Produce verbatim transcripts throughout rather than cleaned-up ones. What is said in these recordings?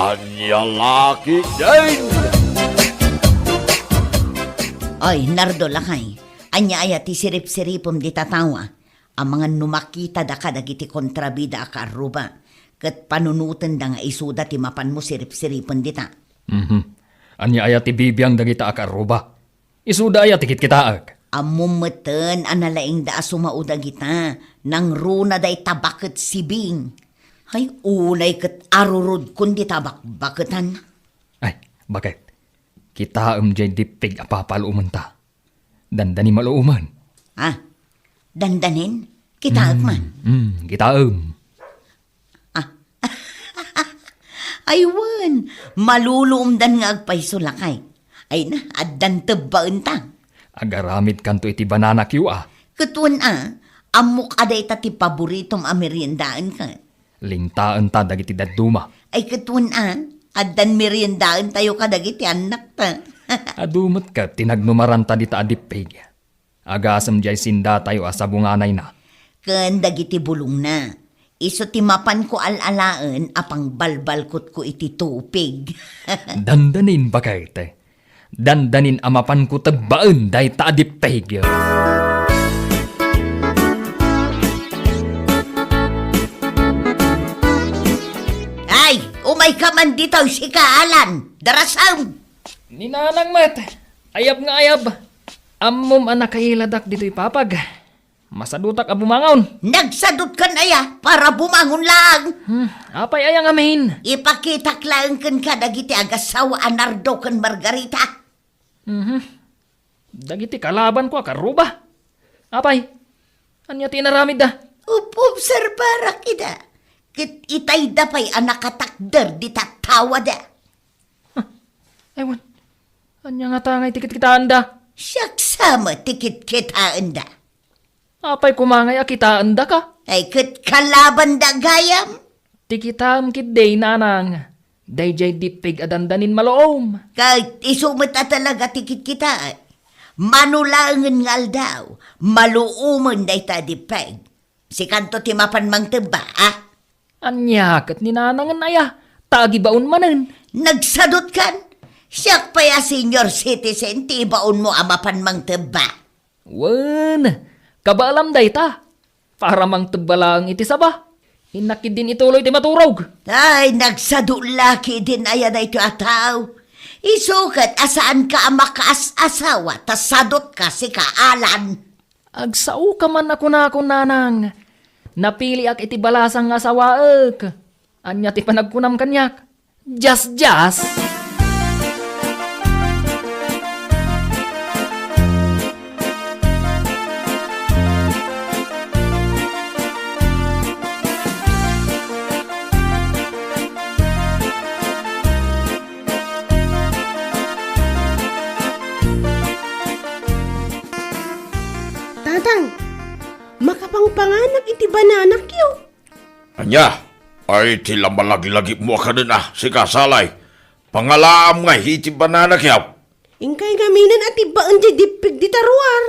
Ania la ketdin? Ay, Nardo, lakay. Ania aya ti sirip-siripem dita tawa? Amangan no makitadaka dagiti kontrabida a kaarruba, ket panunotenda nga isuda ti mapanmo sirip-siripen dita. Mhm. Ania aya ti bibiang dagita a kaarruba? Isuda aya ti kitkitaek? Ammom metten a nalaingda a sumao dagita, nangruna dayta baket sibing. Ay, unay ket arurodkon dita bakbaketan. Ay, baket. Kitaem jay dippig a papaluomenta. Dandani maluomen. Ah, dandanin? Kitaek man. Mm, kitaem. Ah. Ay, wen, maluluomdan nga agpayso lakay. Ay na, addan tebbaenta. Agaramidkanto iti bananakyo a. Ket wen a, ammok a dayta ti paboritom a meriendaen ket. Lintaenta dagiti dadduma. Ay ket wen a, addan meriendaentayo kadagiti annakta. Adu met ket ti nagnumaranta dita a dippig. Agasem jay sindatayo a sabunganayna. Ken dagiti bulongna. Isu ti mapanko al-alaen a pangbalbalkotko iti tupig. Dandanin, baket. Dandanin a mapanko tebbaen dayta a dippig. Ay, umayka man ditoy, sika, Alan. Darasem. Ni Nanang met, ayab nga ayab. Ammom a nakailadak ditoy papag. Masadutak a bumangon. Nagsadutkan aya para bumangon laeng? Hmm, apay aya ngamin? Ipakitak laeng kenka dagiti agassawa a Nardo ken Margarita. Mhm. Dagiti kalabanko a kaarruba. Apay, ania ti inaramidda? Up-obserbarak ida. Ket itayda pay a nakatakder dita tawada. Huh. Ay, wen. Ania ngata ngay ti kitkitaenda? Siak sa met ti kitkitaenda. Apay koma ngay a kitaendaka? Ay, ket kalabanda gayam. Ti kitaem ketdi, Nanang, daydiay dippig a dandanin maluom. Ket isu met a talaga ti kitkitaek. Mano laengen nga aldaw, maluomen dayta a dippig. Sikanto ti mapan mangtebba, a? Ania ket ni Nanangen aya? Ta agibaon manen. Nagsadutkan? Siak pay a senior citizen ti ibaonmo a mapan mangtebba. Wen, kabaelam dayta. Para mangtebba laeng iti saba. Innak ketdin ituloy ti maturog. Ay, nagsado la ketdin aya daytoy a tao. Isu ket a saanka a makaas-asawa ta sadotka, sika, Alan. Agsaoka man a kunakon, Nanang. Napiliak iti balasang nga asawaek. Ania ti panagkunam kaniak? Diasdias. Tatang, makapangpanganak iti bananakyo. Ania? Ay, ti la malagilagipmo a kanen a, sika, Salay. Pangalaam ngay iti bananakyo. Inkay ngaminen a tibbaen diay dippig dita ruar.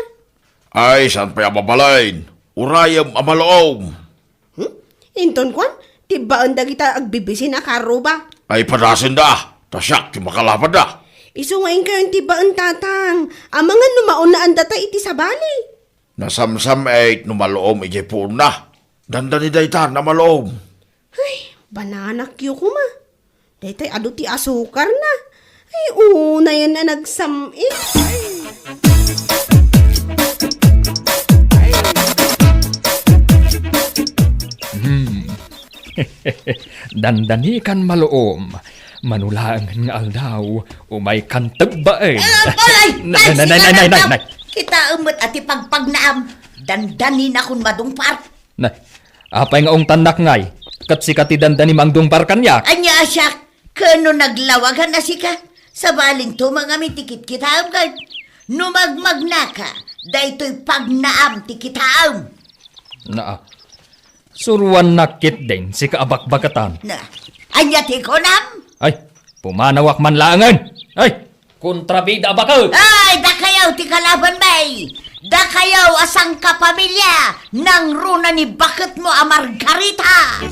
Ay, saan pay a mabalin? Urayem a maluom. Hmm? Inton kuan, tibbaen dagita agbibisin a kaarruba. Ay, padasenda, ta siak ti makalabanda. Isu nga inkayon tibbaen, Tatang. Amangan no maunaan data iti sabali. Nasamsam-it no maluom idiay puonna. Dandani dayta a maluom. Ay, bananakyo koma. Daytay adu ti asukarna. Ay, unayen a nagsam-it. Hmm. Dandanikan maluom. Mano laeng nga aldaw, umaykan tebbaen. Ah, ay, ay, nay, nay, nay, nay, nay, nay. Kitaem met a ti pagpagnaam, dandaninakon madungpar. Na, apay nga ungtannak ngay, ket sika ti dandani mangdungpar kaniak? Ania a siak, ken no naglawagan a sika, sabalinto ngamin ti kitkitaem ket no magmagnaka, daytoy pagnaam ti kitaem. Na, suruannak ketdin, sika a bakbaketan. Na, ania ti kunam? Ay, pumanawak man laengen. Ay, kontrabida a baket! Ay, dakayo ti kalaban, bay! Dakayo a sangkapamilya, nangruna ni baketmo a Margarita!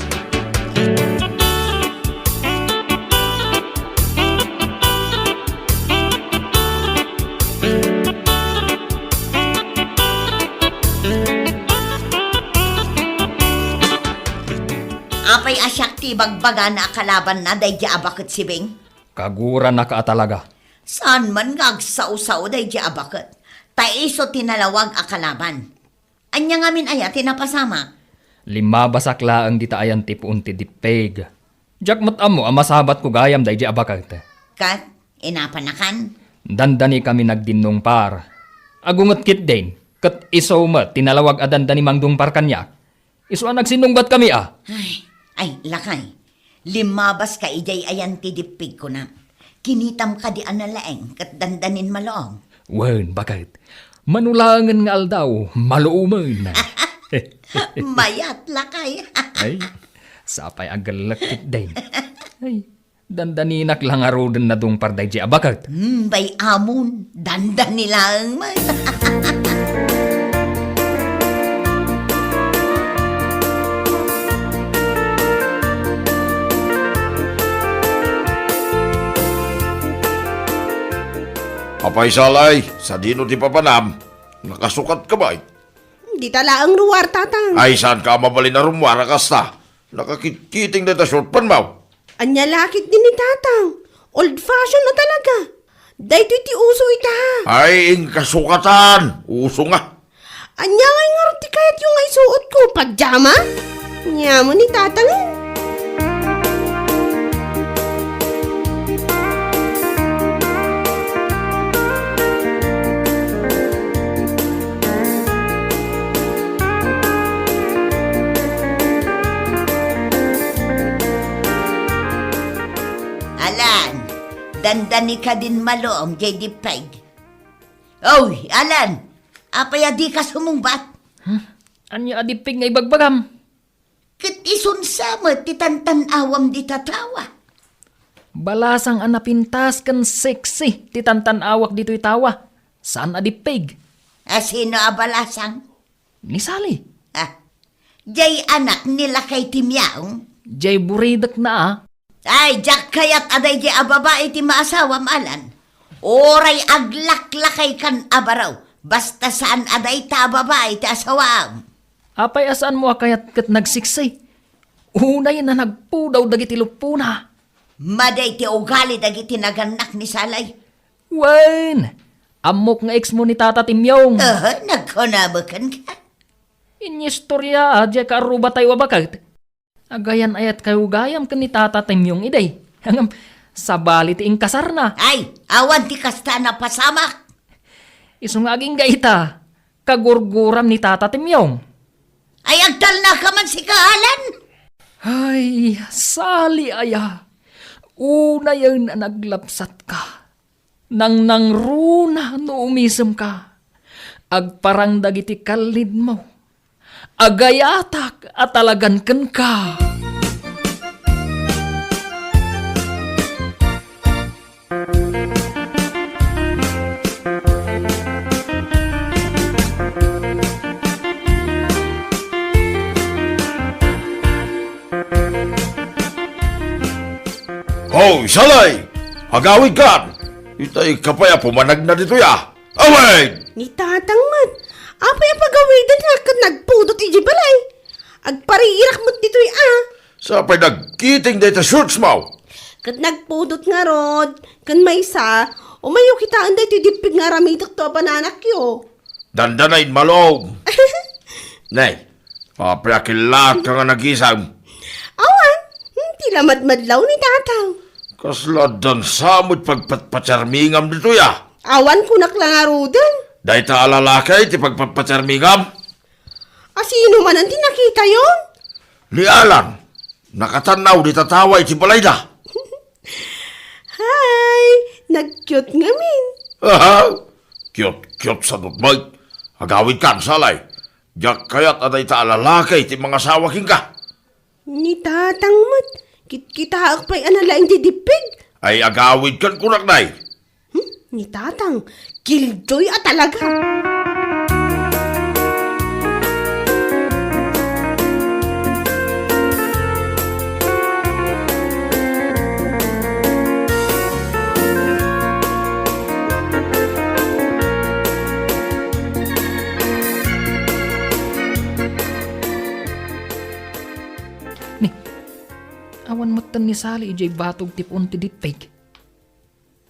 Siak ti ibagbagana a kalabanna daydi a baket, Sibing. Kaguranaka a talaga. Saan man nga agsao-sao daydi a baket. Ta isu ti nalawag a kalaban. Ania ngamin aya ti napasamak? Limmabasak laeng dita ayan ti puon ti dippeg. Diak met ammo a masabatko gayam daydi a baket. Ket, inapanakan? Dandanikami nagdinnungpar. Agunget ketdin, ket isu met ti nalawag a dandani mangdungpar kaniak. Isu a nagsinnungbatkami a. Ay, ay, lakay. Limmabaska idiay ayan ti dippeg, kunam. Kinitam kadi a nalaeng ket dandanin malong. Wen, baket. Mano laengen nga aldaw, maluomen. Mayat, lakay. Ay, sapay a gellek ketdin. Ay, dandaninak la ngaruden nadungpar daydi a baket. Hmm, bay-amon, dandani laeng met. Apay, Salay, sadino ti papanam? Nakasukatka bay? Dita laeng ruar, Tatang. Ay, saanka a mabalin a rummuar a kasta? Nakakitkiting dayta short pant mo. Ania la ketdi ni Tatang? Old fashion a talaga. Daytoy ti uso ita. Ay, inka sukatan. Uso nga. Ania ngay ngarud ti kayatyo nga isuotko? Pajama? Ania mo ni Tatang, eh? Alan, dandanika din malong, J D Peg. Oy, Alan, apay a dika sumungbat? Hmm? Ania a dippeg nga ibagbagam? Ket isun sa met ti tantan-awam dita tawa. Balasang a napintas ken sexy ti tantan-awak ditoy tawa. Saan a dippeg. A sino a balasang? Ni Sally. Ah, jay anak ni lakay ti Miaong? Jay buridekna a. Ay, diak kayat a daydi a babai ti maasawam, Alan. Uray aglaklakaykan a baro, basta saan a dayta a babai ti asawaam. Apay a saanmo a kayat ket nagsiksi? Unay a nagpudaw dagiti luppona. Madi ti ugali dagiti nagannak ni Salay. Wen, ammok nga ex mo ni Tata Timyong. Aha, nagkunam kenka? Inyistorya a diay kaarrubatayo a baket. Agayan-ayatkayo gayam ken ni Tata Timyong idi. Ngem, sabali ti inkasarna. Ay, awan ti kasta a napasamak. Isu nga agingga ita, kagurguram ni Tata Timyong. Ay, agtalnaka man sika, Alan? Ay, Sally aya. Unayen a naglabsatka. Nangnangruna no umisemka. Agparang dagiti kallidmo. Agayatak a talagan kenka. Hoy, Salay! Agawidkan! Itay ka pay a pumanagna ditoy, a? Awen! Ni Tatang met, apay a pagawidennak ket nagpudot idiay balay? Agpariirak met ditoy, a. Sapay nagkiting dayta shorts mo. Ket nagpudot ngarud, ken maysa, umayo kitaen daytoy dippeg nga aramidekto a bananakyo. Dandana, Inmalong. Nay, apay a killaat ka nga nagisam? Awan, hmm, ti la madmadlaw ni Tatang. Kasla addan sa met pagpatpatiarmingam ditoy, a? Awan kunak la ngaruden. Dayta a lalaki ti pagpatpatiarmingam? A sino manen ti nakitayo? Ni Alan, nakatannaw dita tawa iti balayda. Hay, nag-cute ngamin. Aha, cute-cute sa dutmoy. Agawidkan, Salay. Diak kayat a dayta a lalaki ti mangasawa kenka. Ni Tatang met, kitkitaek pay a nalaing ti dippeg. Ay, agawidkan kunak, nay. Hmm? Ni Tatang, killjoy a talaga. Ni, Awan metten ni Sally idiay batog ti puon ti dippig.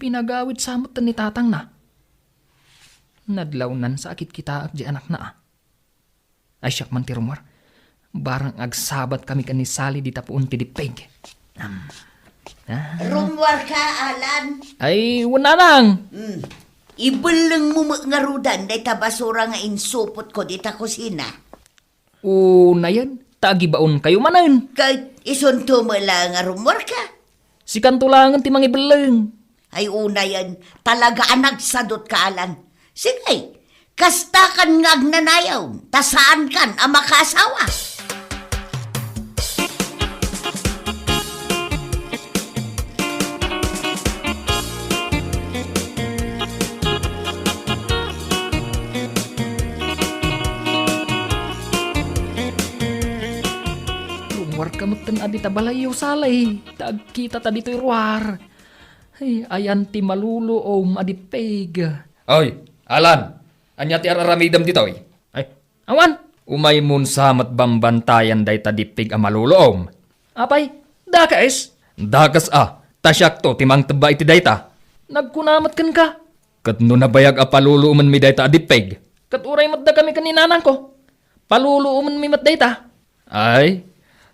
Pinagawid sa metten ni tatangna. Nadlawnan sa akitkitaak diay anakna, a. Ay, siak man ti rummuar. Barang agsabat kami ken ni Sally dita puon ti dippig. Am. Ah. Rummuar ka, Alan? Ay, wen, nanang. Hmm. Ibellengmo met ngaruden dayta basura nga insupotko dita kusina. Unayen, ta agibaonkayo manen. Ket isunto met la nga rummuarka. Sikanto laengen ti mangibelleng. Ay, unayen, talaga a nagsadutka, Alan. Sige, kastakan nga agnanayon, ta saankan a makaasawa. Rummuarka metten a dita balayyo, Sally, ta agkitata ditoy ruar. Ay, ayan ti maluluom a dippig. Oy, Alan, ania ti ar-aramidem ditoy? Ay, awan. Umaymon sa met bambantayan dayta dippig a maluluom. Apay, dakes? Dakes a, ta siakto ti mangtebba iti dayta. Nagkuna met kenka. Ket no nabayag a paluluomenmi dayta a dippig? Ket uray met dakami ken ni nanangko, paluluomenmi met dayta. Ay,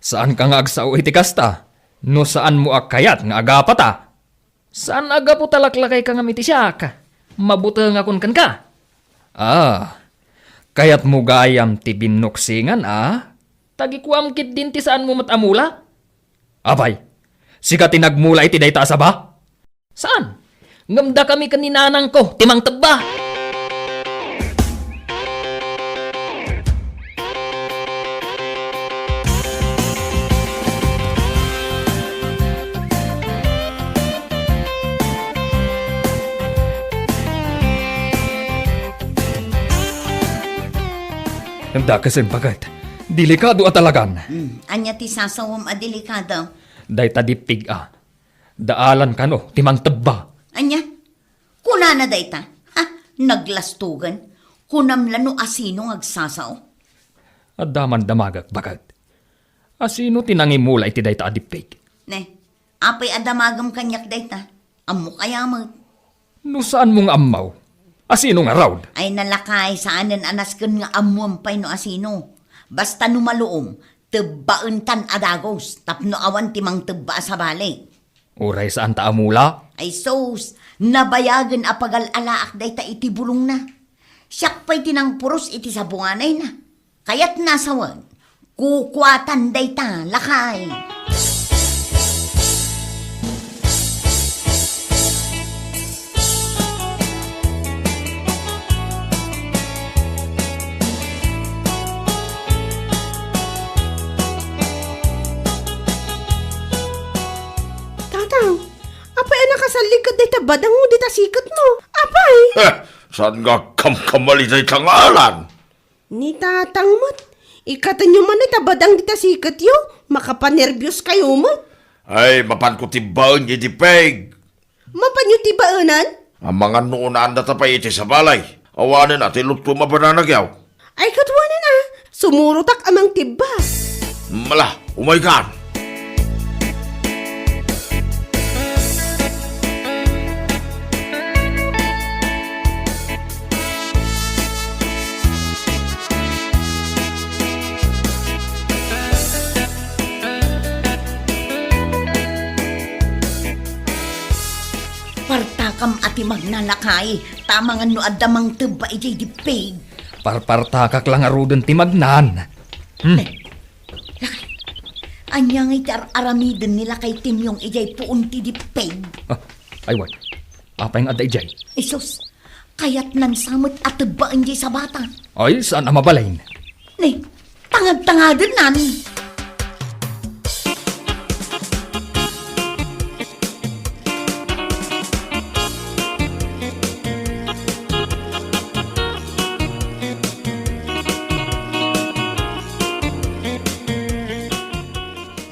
saanka nga agsao iti kasta, no saanmo a kayat nga agapata. Saan a gapu ta laklakayka ngem iti siak. Mabutengakon kenka. Ah, kayatmo gayam ti binnuksingan, a? Tagikuam ketdin ti saanmo met a mula? Apay, sika ti nagmula iti dayta a saba? Saan? Ngem dakami ken ni nanangko ti mangtebba. Dakesen, baket. Delikado a talagan. Hmm, ania ti sasawem a delikado? Dayta dippig a. Daalan kano ti mangtebba. Ania? Kunana dayta? Ha? Naglastogen? Kunam la no asino nga agsasao? Adda man damagek, baket. Asino ti nangimula iti dayta a dippig? Ne, apay a damagem kaniak dayta? Ammok aya met? No saanmo nga ammo, asino ngarud? Ay, nalakay, saanen a nasken nga ammoem pay no asino. Basta no maluom, tebbaentan a dagus tapno awan ti mangtebba a sabali. Uray saanta a mula? Ay sus, nabayagen a pagal-alaak dayta iti bulongna. Siak pay ti nangpuros iti sabunganayna. Kayatna a sawen, kukuatan dayta, lakay. Tatang, apay a nakasallig ket dayta badangmo dita siketmo? Apay? Heh, saan nga kamkamali dayta nga Alan? Ni tatang met, ikatenyo man dayta badang dita siketyo, makapanerbios kayo met. Ay, mapanko tibbaen iti peg. Mapanyo tibbaenan? Amangan no unaanda ta pay iti sabali. Awanen a ti lutkom a banana, yaw. Ay, ket wanen a, sumurotak a mangtibba. Mala, umaykan. Partakam a ti magnalakay, ta amangan no adda mangtebba idiay dippig. Parpartakak la ngaruden ti magnan. Hmm. Lakay, ania ngay ti ar-aramiden ni Lakay Timyong idiay puon ti dippig? Ah, ay, wen. Apay nga adda idiay? Isus, kayatnan sa met a tebbaen diay sabata. Ay, saan a mabalin? Ne, tangad-tangadennan.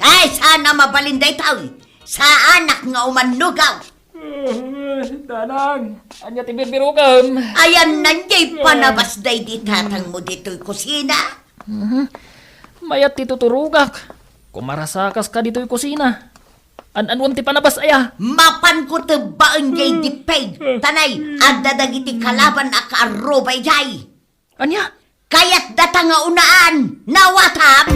Ay, saan a mabalin daytoy? Saanak nga umannugaw. Ah, Danang, ania ti birbirukem? Ayanna diay panabas daydi tatangmo ditoy kusina? Mhm. Mayat ti tuturogak. Kumarasakas ka ditoy kusina. An-anuan ti panabas aya? Mapanko tebbaen jay dippeg. Tanay, adda dagiti kalaban a kaarruba idiay. Ania? Kayat data nga unaan, nawatam!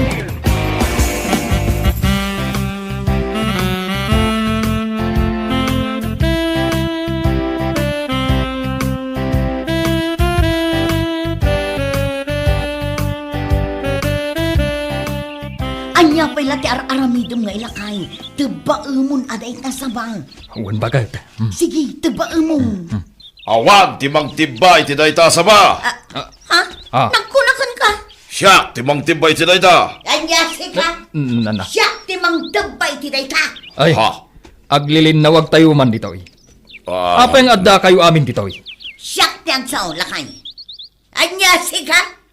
Ania pay la ti ar-aramidem nga ilakay? Tebbaemon a dayta saba. Wen baket. Hmm. Sige, tebbaemon. Hmm, hmm. Awan ti mangtibba iti dayta a saba. Ah, ah, ah. Nagkunakan ka? Siak ti mangtibba iti dayta. Ania sika? N-, n-, na, na. Siak ti mangtibba iti dayta. Ay, ha? Aglilinnawagtayo man ditoy. Ah. Apay nga addakayo amin ditoy? Siak ti agsao, lakay. Ania sika?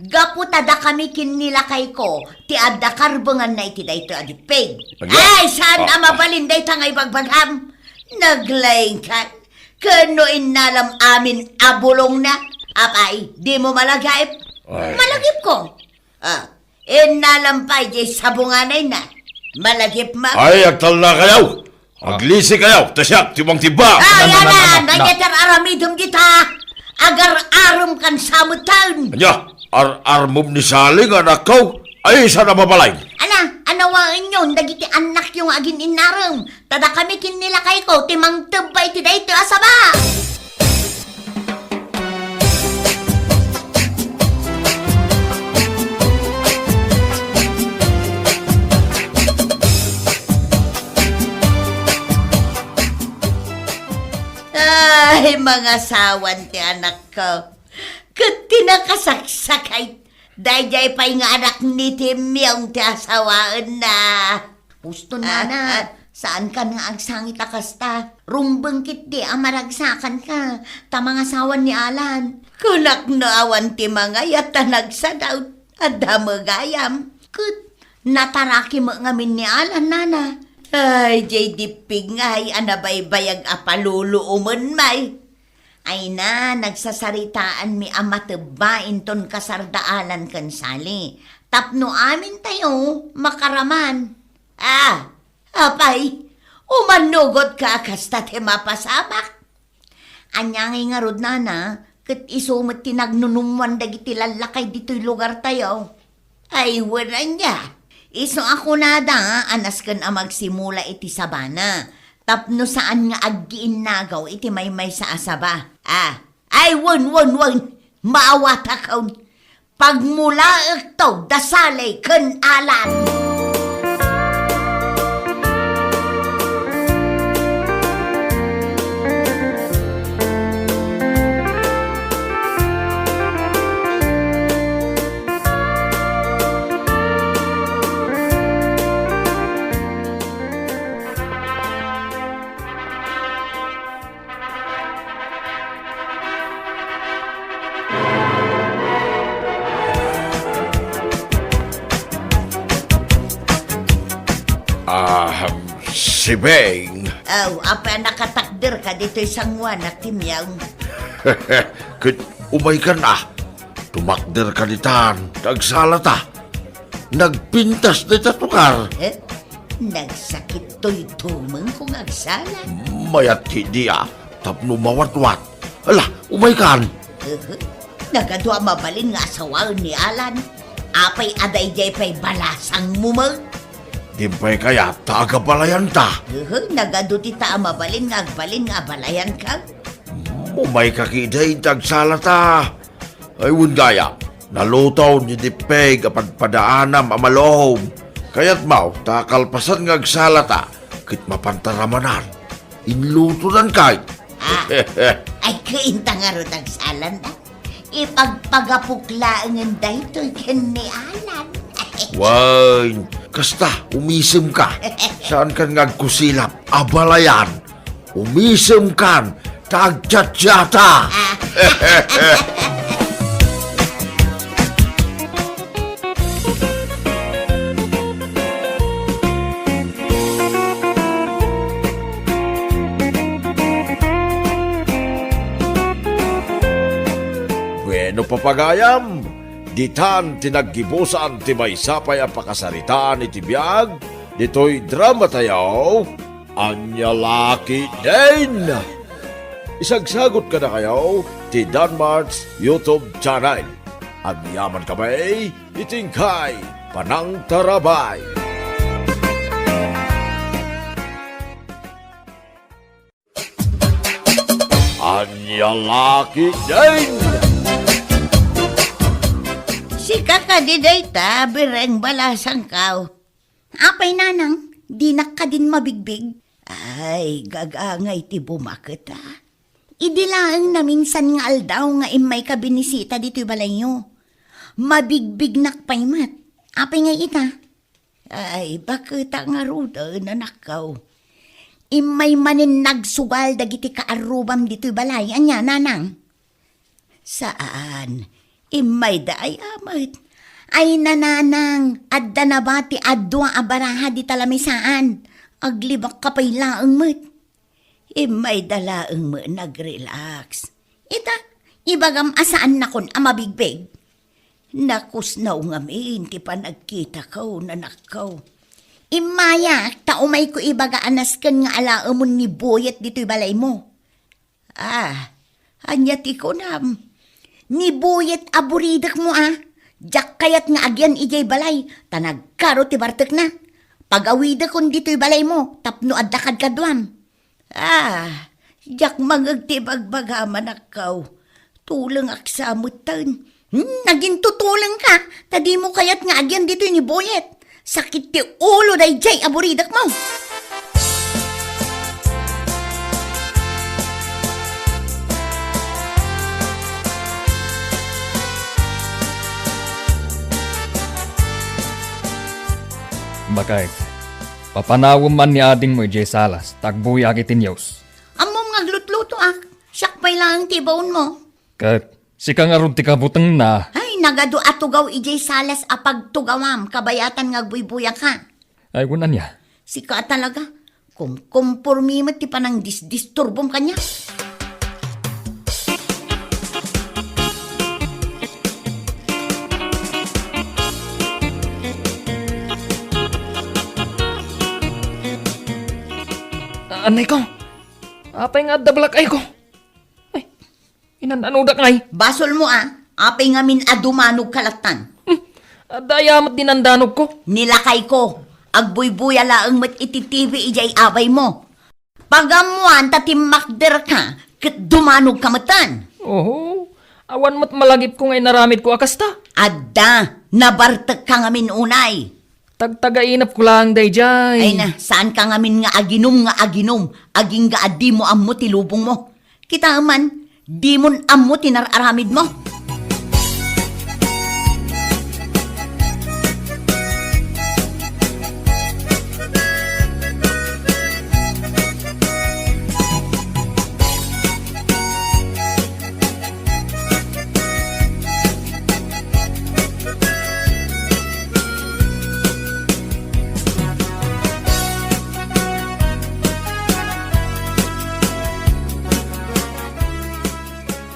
Gapu ta dakami ken ni lakayko ti adda karbenganna iti daytoy a dippeg. Ania? Ay, saan a mabalin dayta nga ibagbagam? Naglaingkan. Ken no innalam amin a bulongna, apay, dimo malagip? Ay. Malagipko. Ah, innalam pay diay sabunganayna. Malagipmo? Ay, agtalnakayo! Ah. Aglisikayo, ta siak ti mangtibba. Ah, na, na, na, na, na, na. Ania ti ar-aramidem dita? Agar-arem kan sa metten. Ania, ar-armem ni Sally nga anakko? Ay, saan a mabalin? Ala, anawaenyon dagiti annakyo nga agin-innarem. Ta dakami ken ni lakayko ti mangtibba iti daytoy a saba. Ay, mangasawan ti anakko. Ket ti nakasaksakit, daydiay pay nga anak ni Timyong ti asawaenna. Husto, nana, saankan nga agsangit a kasta. Rumbeng ketdi a maragsakanka, ta mangasawan ni Alan. Kunak no awan ti mangayat ta nagsadaw, adda met gayam. Ket nataraki met ngamin ni Alan, nana. Ay, diay dippeg ngay a nabaybayag a paluluomen may. Ay na, nagsasaritaanmi a matebba inton kasardaalan ken Sally. Tapno amintayo makaraman. Ah, apay, umannugotka a kasta ti mapasamak. Ania ngay ngarud, nana, ket isu met ti nagnunummoan dagiti lallakay ditoy lugartayo. Ay, wen ania. Isu a kunada a nasken a magsimula iti sabana, tapno saan nga aggiinnagaw iti maymaysa a saba. Ah, ay, wen, wen, wen. Maawatakon. Pagmulaekto da Sally ken Alan. Ah, si Beng. Aw, apay a nakatakderka ditoy sangoanak, Timyong? Ket umaykan a. Tumakderka ditan, ta agsalata. Nagpintas dayta tukar. Eh? Nagsakit toy tumengko nga agsala. Mayat ti dia, tapno mawatwat. Ala, umaykan. Uhu. Nagadu a mabalin nga asawaen ni Alan. Apay a daydiay pay balasangmo met? Dimpay kayat ta agabalayanta? Uhu, nagadu ti ta a mabalin nga agbalin nga abalayanka. Umayka ketdi ta agsalata. Ay, wen gayam, naluton ni Dippeg a padpadaanam a malom. Kayatmo ta kalpasan nga agsalata, ket mapanta ramanan. Inlutonan kay. Ah, ay, kainta ngarud agsalanta. Ipagpagapok laengen daytoy ken ni Alan. Wen, kasta, umisemka. Saankan nga agkusilap, abalayan. Umisemkan, ta agchatchata. Bueno, papagayam, Itan ti naggibusan ti maysa pay a pakasaritaan iti biag ditoy drama tayo, Ania La Ketdin! Isagsagut kadakayo ti Danmart's YouTube channel. Agyaman kami iti inkay panangtarabay. Ania La Ketdin! Sika kadi dayta, Bireng Balasangkaw. Apay, nanang, dinak kadin mabigbig? Ay, gagangay ti bumaket, a. Idi laeng naminsan nga aldaw nga immayka binisita ditoy balayyo. Mabigbignak pay met. Apay ngay ita? Ay, baketa ngaruden, anakko? Immay manen nagsugal dagiti kaarrubam ditoy balay. Ania, nanang? Saan. Immayda aya met. Ay, nanang, adda nabati a dua a baraha dita lamisaan. Aglibakka pay laeng met. Immayda laeng met nag-relax. Ita, ibagam a saannakon a mabigbig. Nakusnaw ngamin ti panagkitako, nanakko. Immayak ta umayko ibaga a nasken nga alaemon ni Boyet ditoy balaymo. Ah, ania ti kunam? Ni Boyet a buridekmo, a. Diak kayat nga agyan idiay balay, ta nagkaro ti bartekna. Pagawidekon ditoy balaymo tapno adda kadkaduam. Ah, diak mangngeg ti ibagbagam, anakko. Tulengak sa metten. Hmm, nagintutulengka, ta dimo kayat nga agyan ditoy ni Boyet. Sakit ti ulo daydiay a buridekmo. Bakay, papanawem man ni adingmo idiay salas, ta agbuyak iti news. Ammom nga aglutlutoak, siak pay laeng ti ibaonmo. Ket sika ngarud ti kabutengna. Ay, nagadu a tugaw idiay salas a pagtugawam, kabayatan nga agbuybuyaka. Ay, kun ania? Sika a talaga. Kumkompormi met ti panangdisdisturbom kaniak. Anay ko. Apay nga adda black eye ko? Ay, inan-anudak ngay. Basolmo a, apay ngamin a dumanogka lattan? Hmm, adda aya met dinandanogko? Ni lakayko, agbuybuya laeng met iti T V idiay abaymo. Pagammoan ta timmakderka ket dumanogka metten. Oho, awan met malagipko nga inaramidko a kasta. Adda, nabartekka ngamin unay. Tagtagainepko laeng daydiay. Ay na, saanka ngamin nga aginum nga aginum, agingga a dimo ammo ti lubongmo. Kitaem man, dimon ammo ti nar-aramidmo.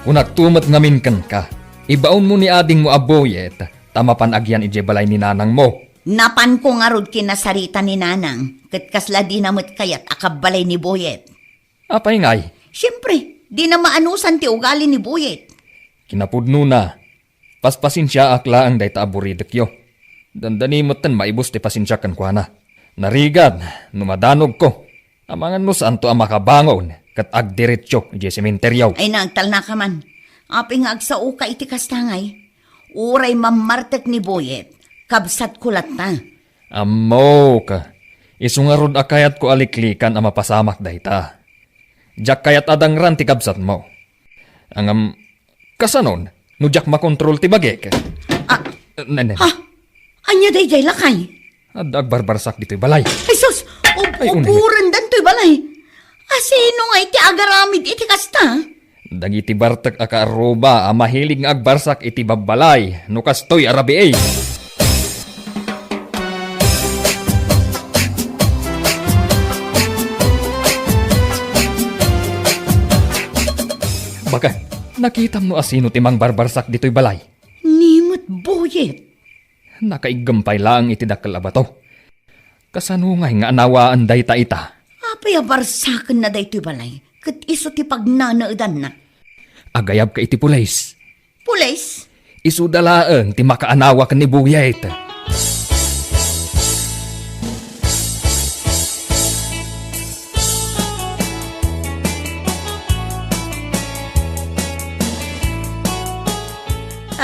Kunakto met ngamin kenka, ibaonmo ni adingmo a Boyet, ta mapan agyan idiay balay ni nanangmo. Napanko ngarud kinasarita ni nanang, ket kasla dina met kayat a kabbalay ni Boyet. Apay ngay? Siempre, dina maanusan ti ugali ni Boyet. Kinapudnona, paspasensiaak laeng dayta a buridekyo. Dandani metten maibus ti pasensiak kenkuana. Narigat no madanogko. Amangan no saanto a makabangon ket agdiretso idiay sementeryo. Ay, nagtalnaka man. Apay nga agsaoka iti kasta ngay? Uray mammartek ni Boyet, kabsatko latta. Ammok, isu ngarud a kayatko a liklikan a mapasamak dayta. Diak kayat a dangran ti kabsatmo. Ngem, kasanon, no diak makontrol ti bagik? Ah, ne, ne. Ha? Ania daydiay, lakay? Adda agbarbarsak ditoy balay. Ay, sus! Ub-, Ay, uno. Uburendan toy balay. Asino ngay ti agaramid iti kasta? Dagiti bartek a kaarruba a mahilig nga agbarsak iti babbalay no kastoy a rabii. Bakay, nakitam no asino ti mangbarbarsak ditoy balay? Ni Buyit. Nakaiggem pay laeng iti dakkel a bato. Kasano ngay nga anawaan dayta ita? Apay a barsakenna daytoy balay, ket isu ti pagnanaedanna? Agayabka iti pulis. Pulis? Isuda laeng ti makaanawa ken ni Buyet.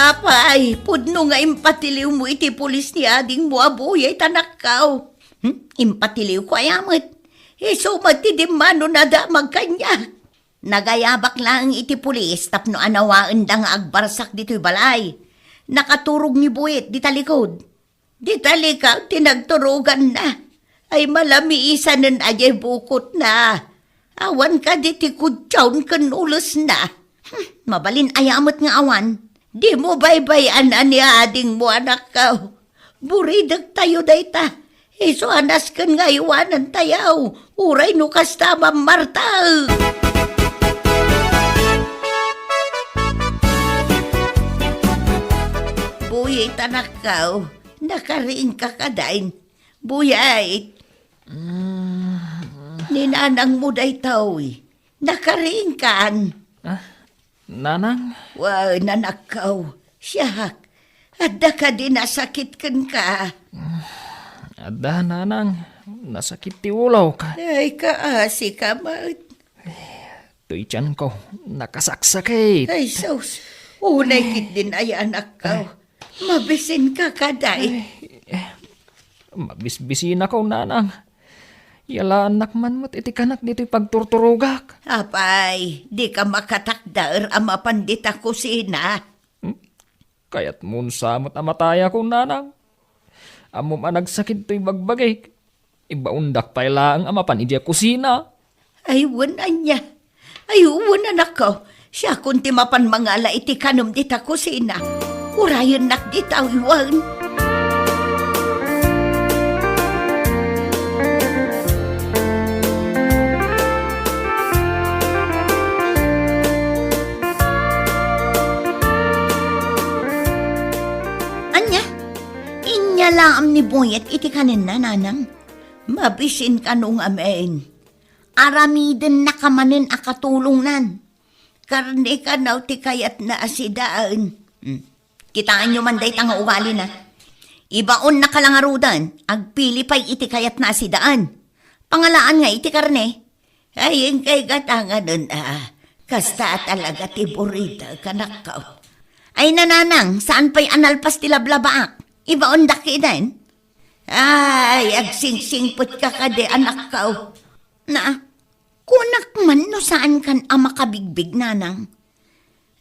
Apay, pudno nga impatiliwmo iti pulis ni adingmo a Buyet, anakko. Hmm? Impatiliwko aya met. Isu met ti dimmano nadamag kaniak. Nagayabak laeng iti pulis tapno anawaenda nga agbarsak ditoy balay. Nakaturog ni Buyet dita likud. Dita likaw ti nagturoganna. Ay malamiisanen a diay bukotna. Awan kadi ti kudsaon ken ulesna. Hmm, mabalin aya met nga awan. Dimo baybay-an a ni adingmo, anakko. Buridektayo dayta. Isu a nasken nga aywanentayo, uray no kasta a mammarta. Buyet, anakko, nakariingka kadi? Buyet. Ni nanangmo daytoy. Nakariingkan. Ah, Nanang? Wen, anakko, siak, adda kadi nasakit kenka? Adda, Nanang. Nasakit ti ulok. Ay, kaasi ka met. Toy tianko, nakasaksakit. Ay, sus. Unay ketdin aya, anakko. Mabisinka kadi? Ay, mabisbisinako, Nanang. Yalaannak man met iti kanak ditoy pagturturogak. Apay, dika makatakder a mapan dita kusina? Hmm? Kayatmon sa met a matayako, Nanang. Ammom a nagsakit toy bagbagik. Ibaondak pay laeng a mapan idiay kusina. Ay, wen ania. Ay, wen, anakko. Siakon ti mapan mangala iti kanem dita kusina. Urayennak dita, wen. Ania? Inyalaam ni Buyet iti kanenna, Nanang. Mabisin kano ngamin. Aramidennaka manen a katulongnan. Karne kano ti kayatna a sidaen. Hmm. Kitaenyo man dayta nga ugalina. Ibaonnaka la ngaruden, agpili pay iti kayatna a sidaen. Pangalaan nga iti karne. Ay, inkay gatanganen a. Kasta a talaga ti burida, kanakko. Ay, Nanang, saan pay a nalpas ti lablabaak? Ibaondak iden? Ay, agsingsingpetka kadi, anakko. Na, kunak man no saankan a makabigbig, Nanang.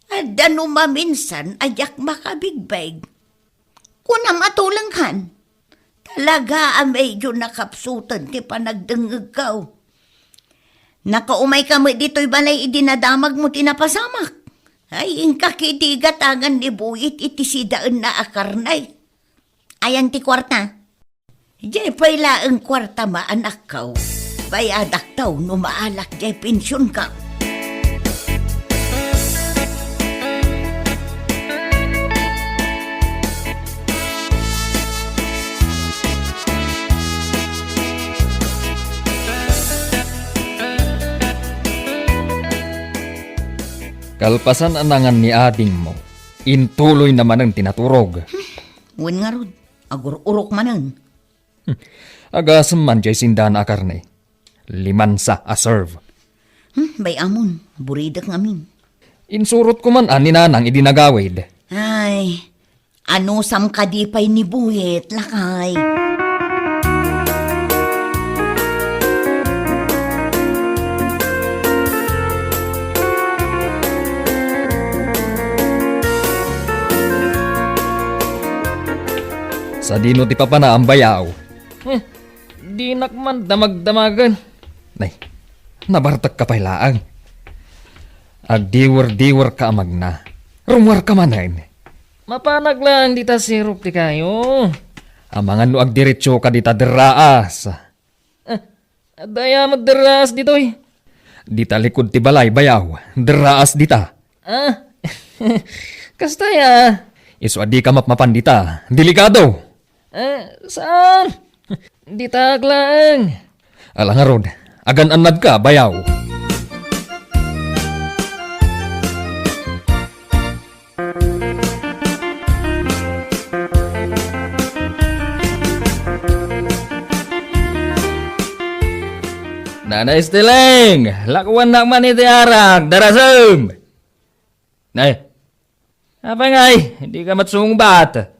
Adda no maminsan a diak makabigbig. Kunam a tulengkan. Talaga a medyo nakapsuten ti panagdengngegko. Nakaumayka met ditoy balay idi nadamagmo ti napasamak. Ay, inka ketdi gatangan ni Buyet iti sidaenna a karne. Ayan ti kuarta? Diay pay laeng kuarta, anakko. Bayadakto no maalak diay pensionko. Kalpasan a nangan ni adingmo, intuloyna manen ti naturog. Wen ngarud, agur-urok manen. Hmm. Agasem man diay sindana a karne. Limansa a serve. Hmm, bay-amon, buridek ngamin. Insurotko man a ni Nanang idi nagawid. Ay, anusam kadi pay ni Buyet, lakay. Sadino ti papanaam, bayaw? Hmm. Dinak man damagdamagen. Nay, nabartekka pay laeng. Agdiwer-diwerka a magna. Rummuarka manen. Mapanak laeng dita sirup ti kayo. Amangan no agdiretsoka dita derraas. Ah, adda aya met derraas ditoy? Dita likud ti balay, bayaw. Derraas dita. Ah, kasta aya. Isu a dika mapmapan dita. Delikado! Eh, saan? Ditak laeng. Ala ngarud, agan-annadka, bayaw. Nana Esteleng, lakuannak man iti arak, darasem! Nay, apay ngay, dika met sumungbat?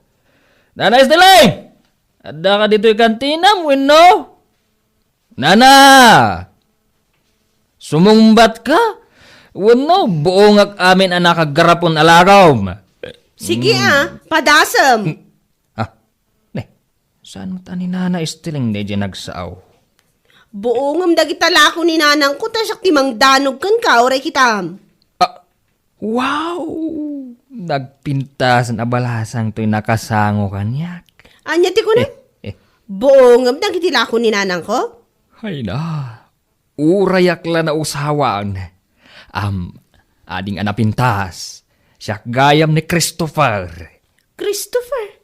Nana Esteleng! Addaka ditoy kantinam wenno? Nana! Sumungbatka? Wenno buongak amin a nakaggarapon a lagom? Sige a, padasem. Ah, ne, saan met a ni Nana Esteleng daydiay nagsao? Buongem dagita lako ni nanangko ta siak ti mangdanog kenka, uray kitam. Ah, wow! Nagpintasen a balasang toy nakasango kaniak. Ania ti kunam? Eh, eh. Buongem dagiti lako ni nanangko? Ay na, urayak la nausawan. Am, ading a napintas, siak gayam ni Christopher. Christopher?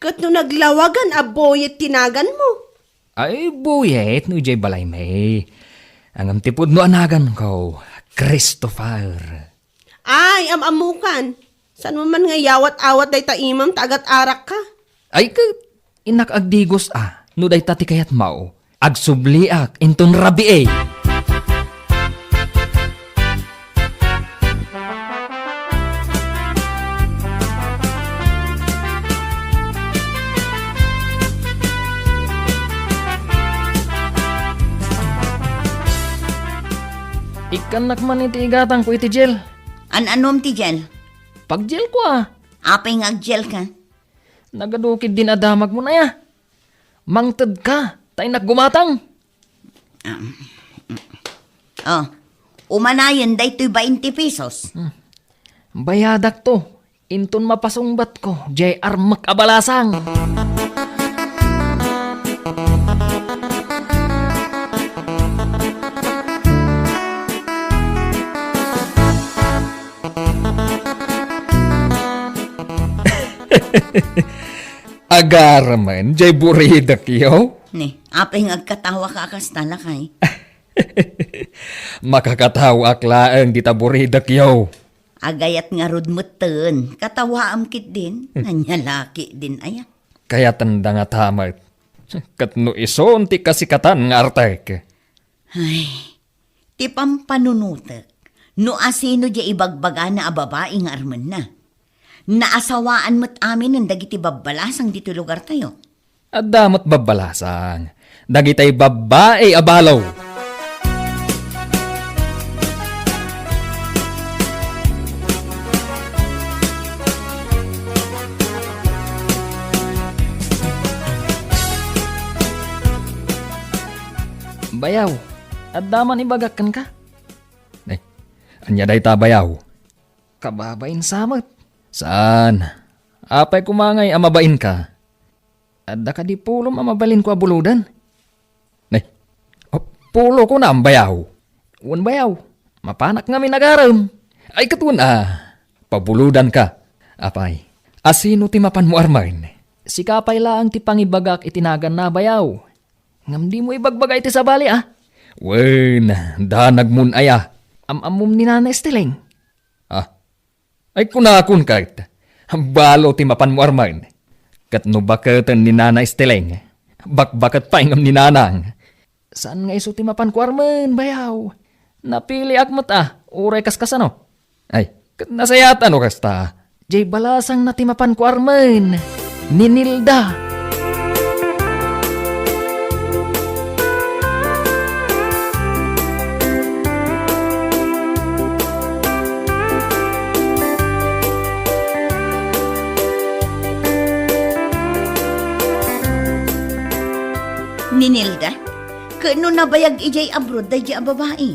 Ket no naglawagan a Boyet ti naganmo? Ay, Boyet no idiay balaymi. Ngem ti pudno a naganko, Christopher. Ay, am-ammokan. Saan mo man nga iyawat-awat dayta imam ta agat-arakka? Ay, ket innak agdigos a, no dayta ti kayatmo, agsubliak inton rabii. Ikkannak man iti igatangko iti gel. An-anom ti gel? Paggelko a. Apay nga aggelka? Nagadu ketdin a damagmon aya. Mangtedka, ta innak gumatang. Um, oh, umanayen daytoy bainte pesos. Hmm. Bayadakto, inton mapasungbatko, diay armek a balasang. Agaramen, diay buridekyo? Ni, apay nga agkatawaka a kasta, lakay? Makakatawaak laeng dita buridekyo. Agayat ngarud metten, katawaam ketdin, ania la ketdin aya. Kayatenda ngata met. Ket no isun ti kasikatan nga artek. Ay, ti pampanunotek, no asino diay ibagbagana a babai nga armenna. Naasawaan met aminen dagiti babbalasang ditoy lugartayo. Adda met babbalasang, dagitay babbai a balo. Bayaw, adda man ibagak kenka? Eh, ania dayta, bayaw? Kababain sa met. Saan? Apay koma ngay a mabainka? Adda kadi pulom a mabalinko a buloden? Nay, o, pulo kunam, bayaw? Wen, bayaw, mapanak ngamin agarem. Ay, ket wen a, pabulodanka. Apay, asino ti mapanmo armen? Sika pay laeng ti pangibagak iti naganna, bayaw. Ngem dimo ibagbaga iti sabali a. Wen, danagmon aya. Am-ammom ni Nana Esteleng? Ah, ay, kunakon ket, balo ti mapanmo armen. Ket no baketen ni Nana Esteleng, bakbaket pay ngem ni Nanang. Saan nga isu ti mapanko armen, bayaw? Napiliak met a, uray kaskasano. Ay, ket nasayaat no kasta. Diay balasangna ti mapanko armen. Ni Nilda. Ni Nilda, ket no nabayag idiay abroad daydiay a babai.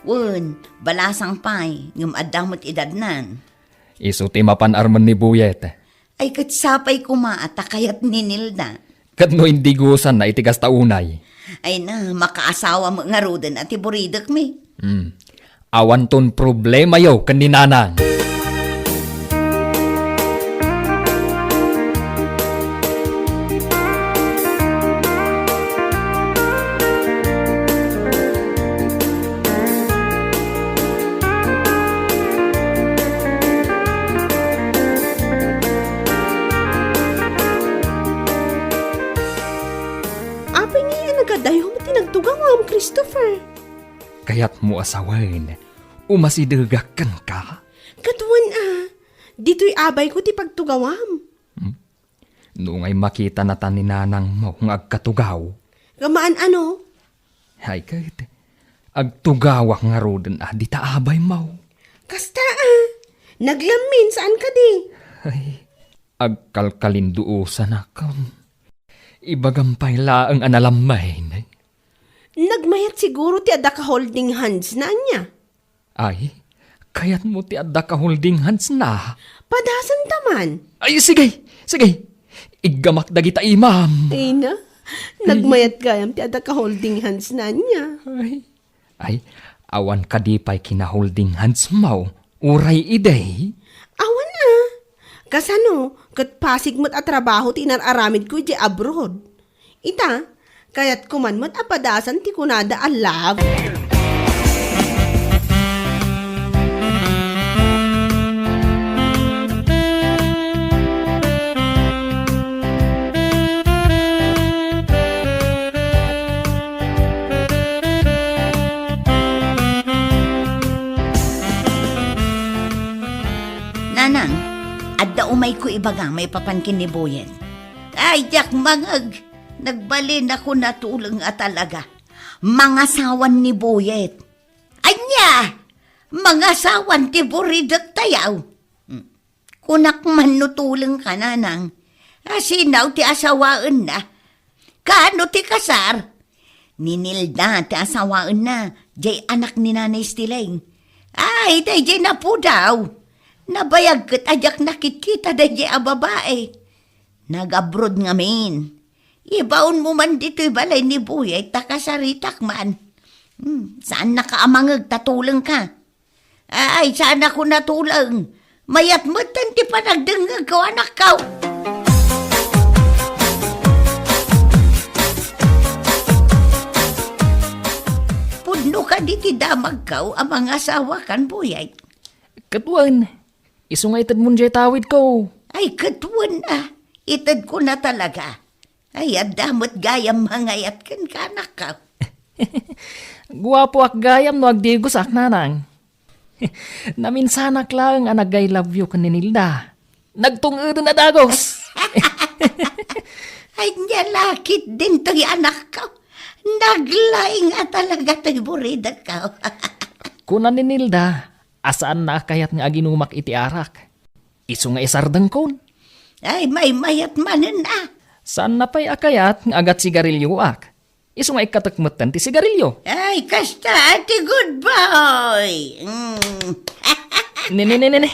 Wen, balasang pay, ngem adda met edadnan. Isu ti mapan armen ni Buyet. Ay, ket sapay koma a ta kayat ni Nilda. Ket no indigosanna iti kasta unay? Ay na, makaasawa met ngaruden a ti buridekmi. Hmm. Awanton problemayo ken ni Nanang. Christopher. Kayatmo a sawen, umasidegak kenka? Ket wen a, ditoy abayko ti pagtugawam. Hmm? No ngay makita natan ni nanangmo nga agkatugaw. Ngem maan ano? Ay ket, agtugawak ngaruden a dita abaymo. Kasta a, naglammin saan kadi? Ay, agkalkalinduosanak. Ibagam pay laeng a nalammin. Nagmayat siguro ti adda ka holding hands na ania? Ay, kayatmo ti adda ka holding hands na? Padasanta man. Ay, sige, sige. Iggamak dagita imam. Ay na, nagmayat gayam ti adda ka holding hands na ania? Ay, ay, awan kadi pay kina holding hands mo, uray idi? Awan a. Kasano, ket pasig met a trabaho ti inar-aramidko idiay abroad. Ita, kayatko man met a padasan ti kunada a love. Nanang, adda umayko ibaga maipapan ken ni Boyet. Ay, diak mangeg. Nagbalin ako natuleng a talaga. Mangasawan ni Boyet. Ania? Mangasawan ti buridek tayaw? Hmm. Kunak man no tuleng ka, nanang. Asinaw ti asawaenna. Kaano ti kasar? Ni Nilda ti asawaenna, jay anak ni Nanay Stileng. Ay, dayjay napudaw. Nabayag ket a diak nakitkita dayjay a babai. Nag-abroad ngamin. Ibaonmo man ditoy balay ni Boyet ta kasaritak man. Hmm, saannaka a mangeg ta tulengka. Ay, saanko natuleng. Mayat metten ti panagdengngegko, anakko. Pudno kadi ti damagko a mangasawakan, Boyet? Ket wen, isu nga itedmon jay tawidko. Ay, ket wen a, itedko na talaga. Ay, adda met gayam mangayat kenka, anakko. Guapoak gayam no agdigosak, nanang. Naminsanak laeng a nag-I love you ken ni Nilda. Nagtung-eden a dagus. Ay, nia la ketdin toy, anakko. Naglaing a talaga toy buridekko. Kuna ni Nilda, a saanna a kayat nga aginumak iti arak. Isu nga isardengkon. Ay, maymayat manen a. Saanna pay a kayat nga agat sigarilioak. Isu nga ikkatek metten ti sigarilio. Ay, kasta ti good boy. Mm. Ne, ne, ne, ne, ne.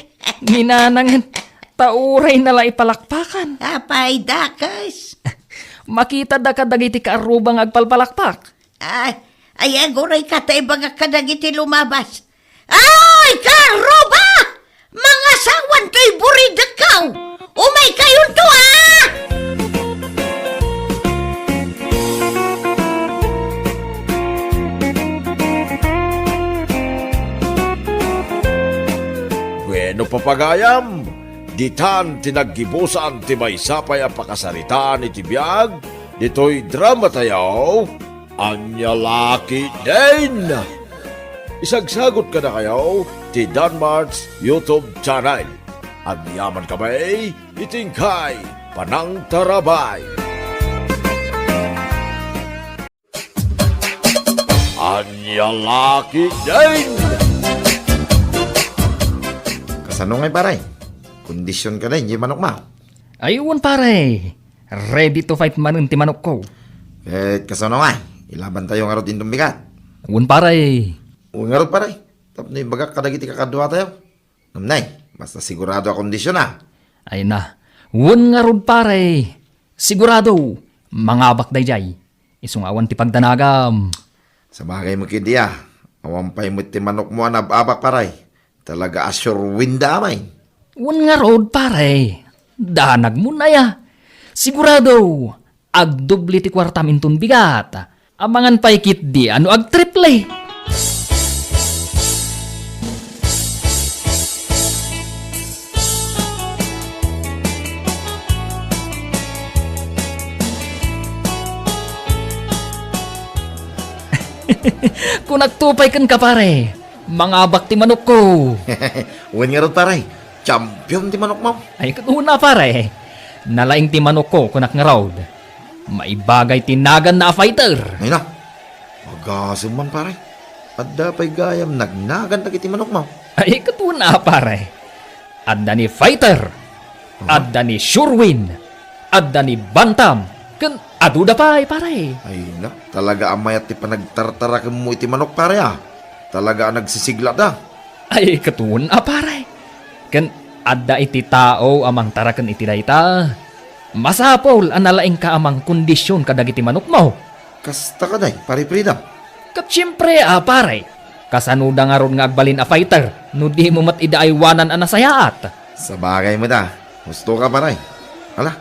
Ni nanangen. Ta urayna la ipalakpakan. Apay, dakes. Makita daka dagiti kaarruba nga agpalpalakpak. Ay, ay, aguray ka ta ibagak kadagiti lumabas. Ay, kaarruba! Mangasawan toy buridekko! Umaykayonto, a! Bueno, papagayam, ditan ti naggibusan ti maysa pay a pakasaritaan iti biag ditoy drama tayo. Ania la ketdin? Isagsagot kadakayo ti Danmart's YouTube channel. Agyamankami iti inkay panangtarabay. Ania la ketdin? Kasano ngay, pare? Kondision ka na, idiay manok mo? Ay, wen, pare. Ready to fight manen ti manokko. Ket kasano nga? Ilaban tayo ngarud inton bigat. Wen, pare. Wen ngarud, pare. Tapno ibagak kadagiti kakaduatayo. Ngem nay, basta sigurado a kondisyon, a. Ay na. Wen ngarud, pare. Sigurado. Mangabak daydiay. Isu nga awan ti pagdanagam. Sabagay met ketdi, a. Awan pay met ti manokmo a nab-abak, pare. Talaga a sure win da, amay. Wen ngarud, pare. Danagmon aya. Sigurado, agdoble ti kuartam inton bigat. Amangan pay ketdi a no agtriple. Kunakto pay kenka, pare. Mangabak ti manokko. Wen ngarud, pare. Champion ti manokmo. Ay, ket una, pare. Nalaing ti manokko, kunak ngarud. Maibagay ti naganna a fighter. Ay na. Agasem man, pare. Adda pay gayam nagnagan dagiti manokmo. Ay, ket una, pare. Adda ni fighter. Aha. Adda ni sure win. Adda ni bantam. Ken aduda pay, pare. Ay na, talaga a mayat ti panagtartarakemmo iti manok, pare, a. Talaga a nagsisiglatda. Ay, ket una, pare. Ken adda iti tao a mangtaraken iti dayta. Masapul a nalaingka a mangkondisyon kadagiti manokmo. Kasta kadi, pare Fredo? Ket siempre a, pare. Kasanoda ngarud nga agbalin a fighter no dimo met ida aywanan a nasayaat? Sabagay met a. Husto ka, pare. Ala,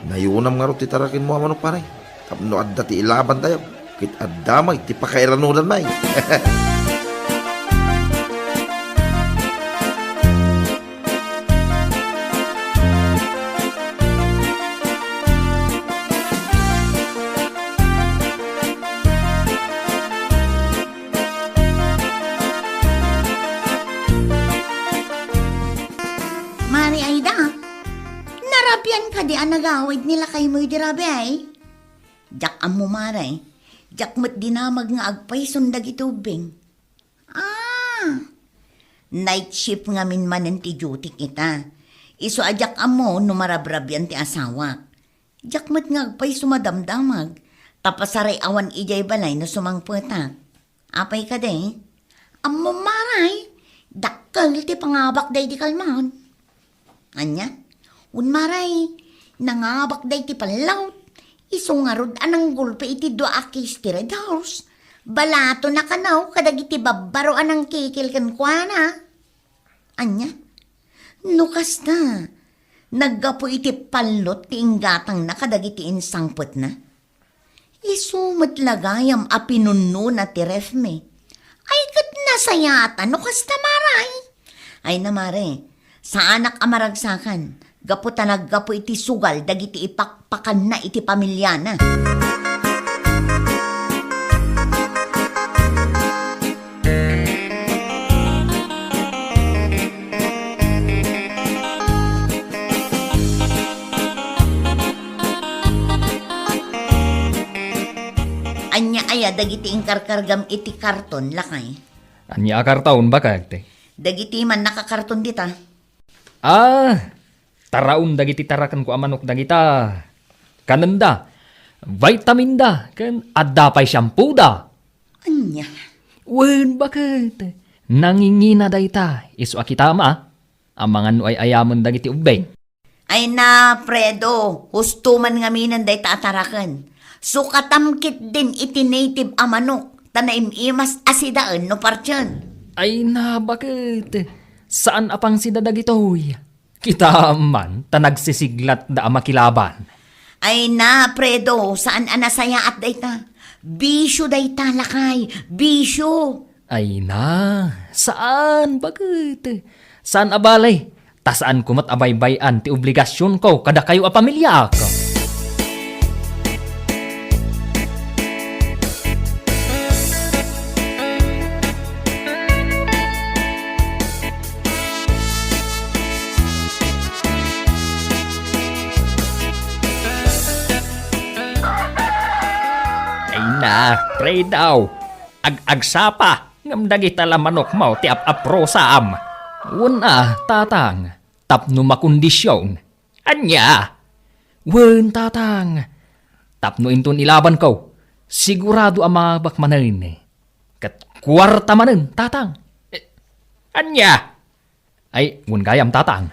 nayunam ngarud ti tarakenmo a manok, pare. Tapno adda ti ilabantayo, ket adda met ti pakairanudan met. Mare Aida, narabian kadi a nagawid ni lakaymo idi rabii? Diak ammo, mare. Diak met dinamag nga agpayson dagiti ubbing. Ah! Night shift ngamin manen ti duty kita. Isu a diak ammo no marabrabian ti asawak. Diak met nga agpayso madamdamag, ta pasaray awan idiay balay no sumangpetak. Apay kadi? Ammom, mare, dakkel ti pangabak daydi kalman. Ania? Wen, mare, nangabak daydi pallawt. Isu ngarud a nanggulpi iti dua a case ti Red Horse. Balaton a kano kadagiti babbaro a nangkikil kenkuana. Ania? No kasta, naggapu iti pallot ti inggatangna kadagiti insangpetna? Isu met la gayam a pinunnona ti refmi. Ay, ket nasayaatan no kasta, mare. Ay na, mare, saanak a maragsakan, gapu ta naggapu iti sugal dagiti ipakpakanna iti pamiliana. Ania aya dagiti inkarkargam iti karton, lakay? Ania a karton, baket? Dagiti mannakakarton dita. Ah, taraon dagiti tarakenko a manok dagita. Kanenda, vitaminda, ken adda pay shampooda. Ania? Wen, baket? Nangingina dayta, isu a kitam, a. Amangan no ay-ayamen dagiti ubbing. Ay na, Fredo, husto man ngaminen dayta a taraken. Sukatam ketdin iti native a manok, ta naim-imas a sidaen no partien. Ay na, baket? Saan a pangsida dagitoy? Kitam man, ta nagsisiglatda a makilaban. Ay na, Fredo, saan a nasayaat dayta? Bisio dayta, lakay, bisio. Ay na, saan, baket? Saan a bale, ta saanko met a baybay-an ti obligasionko kadakayo a pamiliaak. Ay na, Fredo. Ag-agsapa ngem dagita la manokmo ti ap-aprosam. Wen a, tatang, tapno makondision. Ania? Wen, tatang. Tapno inton ilabanko, sigurado a mangabak manen. Ket kuarta manen, tatang. Eh, ania? Ay, wen gayam, tatang.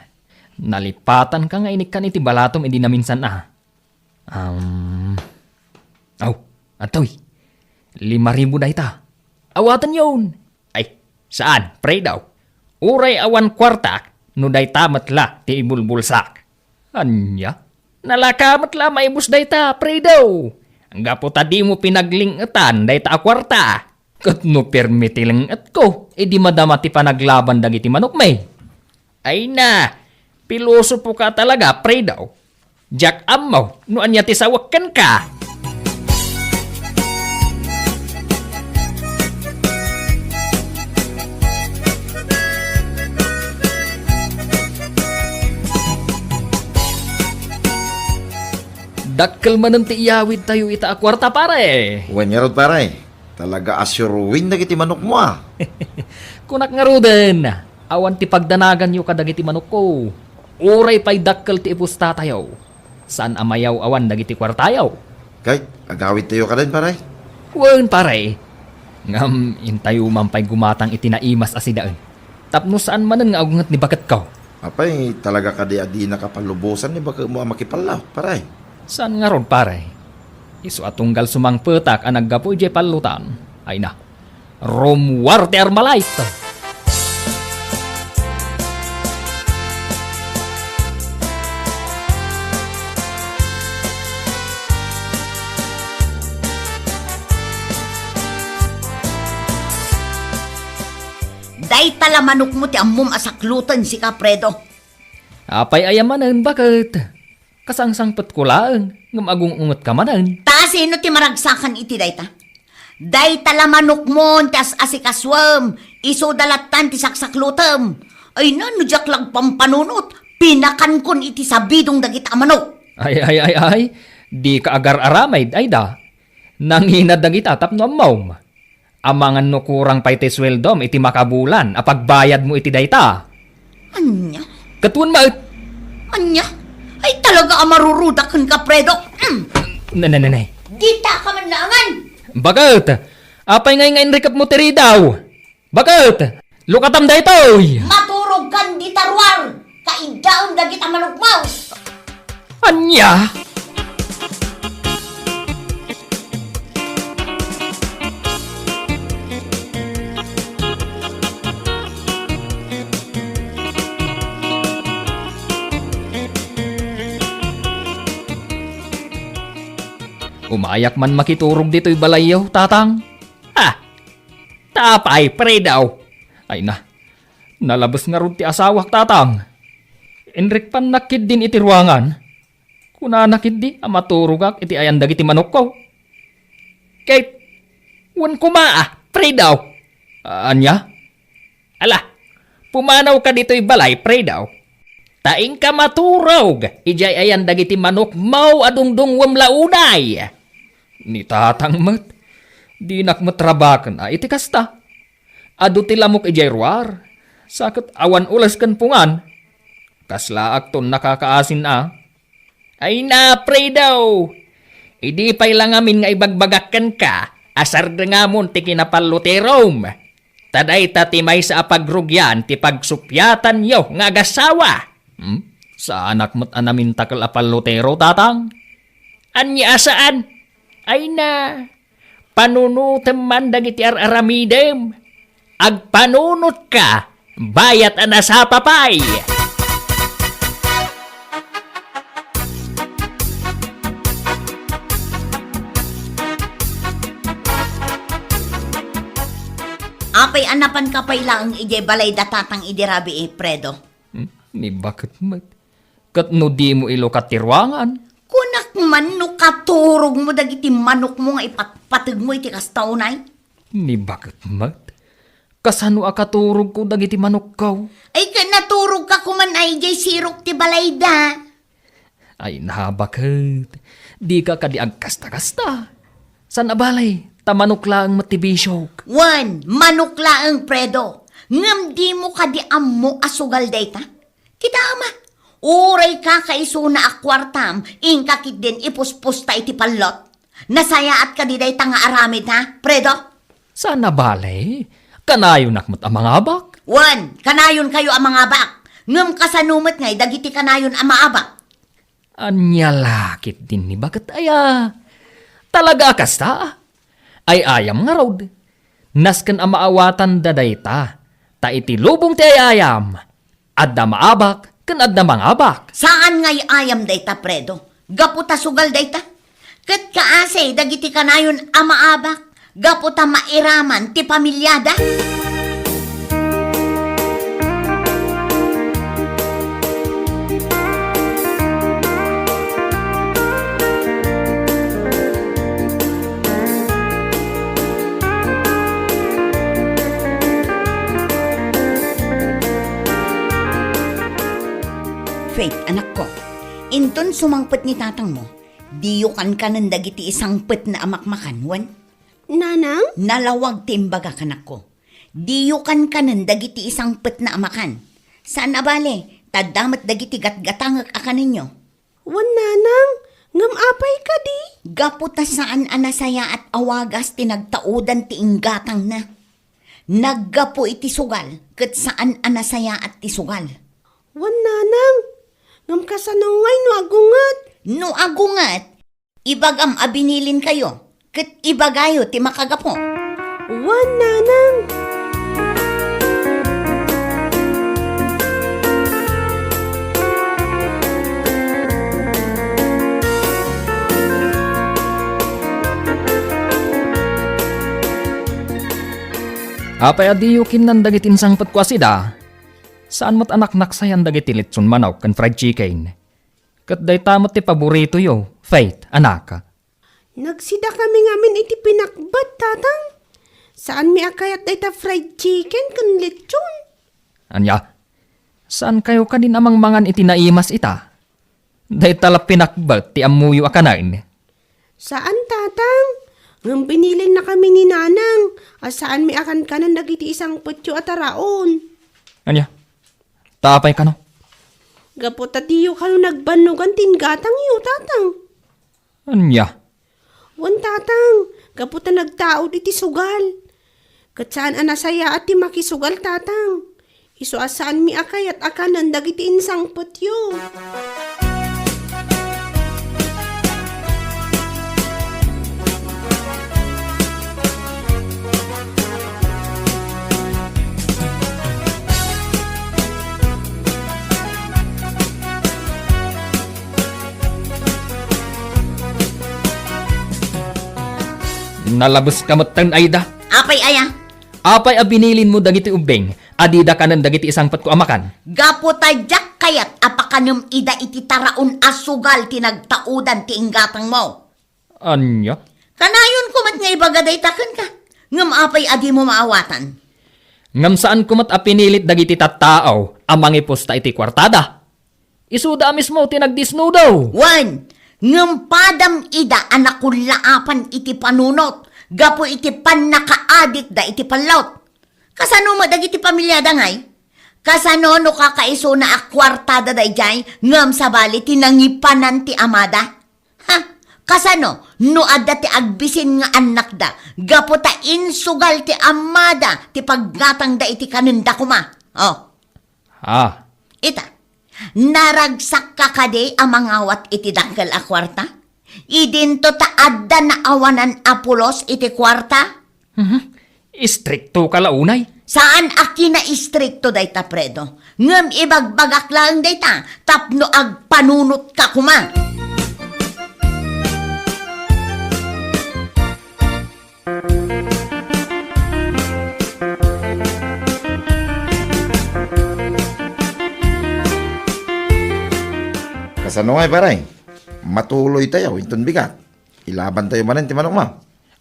Nalipatanka nga inikkan iti balatom idi naminsan a. Um, aw, adtoy. Lima ribu dayta. Awatenyon. Ay, saan, Fredo. Uray awan kuartak, no dayta met la ti ibulbulsak. Ania? Nalaka met la maibus dayta, Fredo. Gapu ta dimo pinagling-etan dayta a kuarta. Ket no permi ti leng-etko, idi madama ti panaglaban dagiti manokmi. Ay na, pilosopoka talaga, Fredo. Diak ammo no ania ti sawek kenka. Dakkel manen ti iyawidtayo ita a kuarta, pare. Wen ngarud, pare. Talaga a suruin dagiti manokmo, a. Kunak ngaruden, awan ti pagdanaganyo kadagiti manokko. Uray pay dakkel ti ipustatayo, saan a mayaw-awan dagiti kuartayo. Kay, agawidtayo kaden, pare? Wen, pare. Ngem intayo man pay gumatang iti naimas a sidaen. Tapno saan manen nga agunget ni baketko. Apay, talaga kadi a dinaka pallubosan ni baketmo a makipallaw, pare? Saan ngarud, pare? Isu a tunggal sumangpetak a naggapu idiay pallutan. Ay na, rummuar ti Armalite! Dayta la manokmo ti ammom a sakloten, sika, Fredo. Apay aya manen, baket? Kasangsangpetko laeng, ngem agung-ungetka manen. Ta sino ti maragsakan iti dayta? Dayta la manokmo ti as-asikasuem, isuda lattan ti saksaklotem. Ay na, no diak la agpampanunot, pinakankon iti sabidong dagita a manok. Ay, ay, ay, ay, dika agar-aramid, ay da. Nangina dagita tapno ammom. Amangan no kurang pay ti sueldom iti makabulan a pagbayadmo iti dayta. Ania? Ket wen met. Ania? Ay, talaga a marurudak kenka, Fredo. Mm. Ne, ne, ne, ne. Dita ka man naangan. Baket? Apay ngay nga inrikepmo ti ridaw? Baket? Lukatam daytoy! Maturogkan dita ruar, kaiddaem dagita manokmo! Ania? Umayak man makiturog ditoy balayyo, Tatang. Ha! Ta apay, Fredo? Ay na, nalabes ngarud ti asawak, Tatang. Inrikpannak ketdin iti ruangan. Kunana ketdi a maturogak iti ayan dagiti manokko. Ket, wen koma, a, Fredo. Ania? Ala, pumanawka ditoy balay, Fredo. Ta inka maturog idiay ayan dagiti manokmo a dungdungngoem la unay. Ni Tatang met, dinak met rabaken a iti kasta. Adu ti lamok idiay ruar, sa ket awan ules ken pungan. Kaslaakton nakakaasin a. Ay na, Fredo! Idi pay la ngamin nga ibagbagak kenka a sardengamon ti kinapalluterom. Ta dayta ti maysa a pagrugian ti pagsuppiatanyo nga agasawa. Hmm? Saanak met a namintakel a pallutero, Tatang? Ania a saan? Ay na, panunotem man dagiti ar-aramidem. Agpanunotka, bayat a nasapa pay. Apay a napanka pay laeng idiay balay da Tatang idi rabii, Fredo? Hmm? Ni baket met. Ket no dimo ilukat ti ruangan? Kunak man no katurogmo dagiti manokmo nga ipatpategmo iti kasta unay? Ni baket met. Kasano a katurogko dagiti manokko? Ay, ket naturogka koman a idiay sirok ti balayda. Ay, nabaket. Dika kadi agkasta-kasta. Saan a bale, ta manok laeng met ti bisiok. Wen, manok laeng, Fredo. Ngem dimo kadi ammo a sugal dayta? Kitaem a, uray kakaisuna a kuartam, inka ketdin ipuspusta iti pallot. Nasayaat kadi dayta nga aramid, ha, Fredo? Saan a bale, kanayonak met a mangabak. Wen, kanayonkayo a mangabak. Ngem kasano met ngay dagiti kanayon a maabak? Ania la ketdin ni baket aya? Talaga a kasta? Ay-ayam ngarud. Nasken a maawatanda dayta, ta iti lubong ti ay-ayam, adda maabak ken adda mangabak. Saan nga ay-ayam dayta, Fredo? Gapu ta sugal dayta? Ket kaasi dagiti kanayon a maabak gapu ta mairaman ti pamiliada? Faith, anakko, inton sumangpet ni tatangmo, Diyo kankanen dagiti isangpetna a makmakan, wen? Nanang? Nalawag ti imbaga, anakko. Diyo kankanen dagiti isangpetna a makan. Saan a bale, ta adda met dagiti gatgatangek a kanenyo. Wen, nanang, ngem apay kadi? Gapu ta saan a nasayaat a wagas ti nagtaudan ti inggatangna. Naggapu iti sugal, ket saan a nasayaat ti sugal. Wen, nanang, ngem kasano ngay no agunget? No agunget, ibagam a binilinkayo, ket ibagayo ti makagapu. Wen, nanang. Apay a diyo kinnan dagiti insangpetko a sida? Saan met a naknaksayan dagiti litson manok ken fried chicken. Ket dayta met ti paboritoyo, Faith, anak. Nagsidakami ngamin iti pinakbet, tatang. Saanmi a kayat dayta fried chicken ken lechon. Ania? Saankayo kadin a mangmangan iti naimas ita? Dayta la pinakbet ti ammoyo a kanen. Saan, tatang. Ngem binilinnakami ni nanang a saanmi a kankanen dagiti isangpetyo a taraon. Ania? Ta apay kano? Gapu ta diyo kano nagbannogan ti inggatangyo, tatang. Ania? Wen, tatang, gapu ta nagtaud iti sugal. Ket saan a nasayaat ti makisugal, tatang. Isu a saanmi a kayat a kanen dagiti insangpetyo. Nalabeska metten, Aida. Apay aya? Apay a binilinmo dagiti ubbing a dida kanen dagiti isangpetko a makan? Gapu ta diak kayat a pakanem ida iti taraon a sugal ti nagtaudan ti inggatangmo. Ania? Kanayonko met nga ibaga dayta kenka. Ngem apay a dimo maawatan? Ngem saanko met a pinilit dagiti tattao a mangipusta iti kuartada. Isuda a mismo ti nagdisnudo. Wen, ngem padam ida a nakullaapan iti panunot gapu iti pannakaadikda iti pallot. Kasano met dagiti pamiliada ngay? Kasano no kakaisuna a kuartada daydiay ngem sabali ti nangipanan ti amada? Ha? Kasano no adda ti agbisin nga annakda gapu ta insugal ti amada ti paggatangda iti kanenda koma? Oh. Ah. Ita, naragsakka kadi a mangawat iti dakkel a kuarta? Idinto ta adda naawanan a pulos iti kuarta? Mhm. Istriktoka la unay? Saan a kinaistrikto dayta, Fredo. Ngem ibagbagak laeng dayta tapno agpanunotka koma. Kasano ngay, pare? Matuloytayo inton bigat. Ilabantayo manen ti manokmo.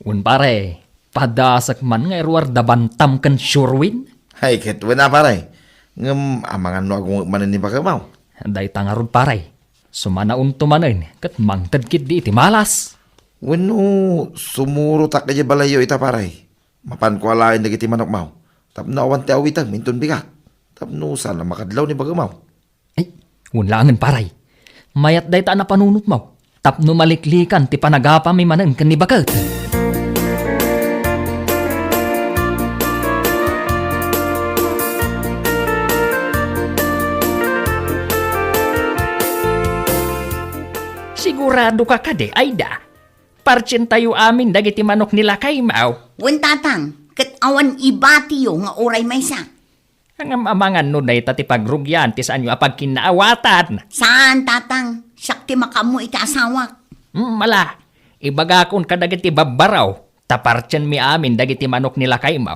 Wen, pare, padasek man nga iruar da Bantam ken Sherwin. Ay, ket wen a, pare. Ngem amangan no agungek manen ni bakemo. Dayta ngarud, pare. Sumanaonto manen ket mangted ketdi iti malas. Wenno sumurotak idiay balayyo ita, pare. Mapanko alaen dagiti manokmo tapno awan ti awitem inton bigat tapno saan a makadlaw ni bakemo. Ay, wen laengen, pare. Mayat dayta a napanunotmo tapno maliklikan ti panagapami manen ken ni baket. Siguradoka kadi, Aida? Partsentayo amin dagiti manok ni lakaymo. Wen, tatang, ket awan ibatiyo nga uray maysa. Ngem amangan no dayta ti pagrugian ti saanyo a pagkinnaawatan. Saan, tatang. Siak ti makaammo iti asawak. Hmm, mala, ibagakon kadagiti babbaraw, ta partsem mi amin dagiti manok ni lakaymo.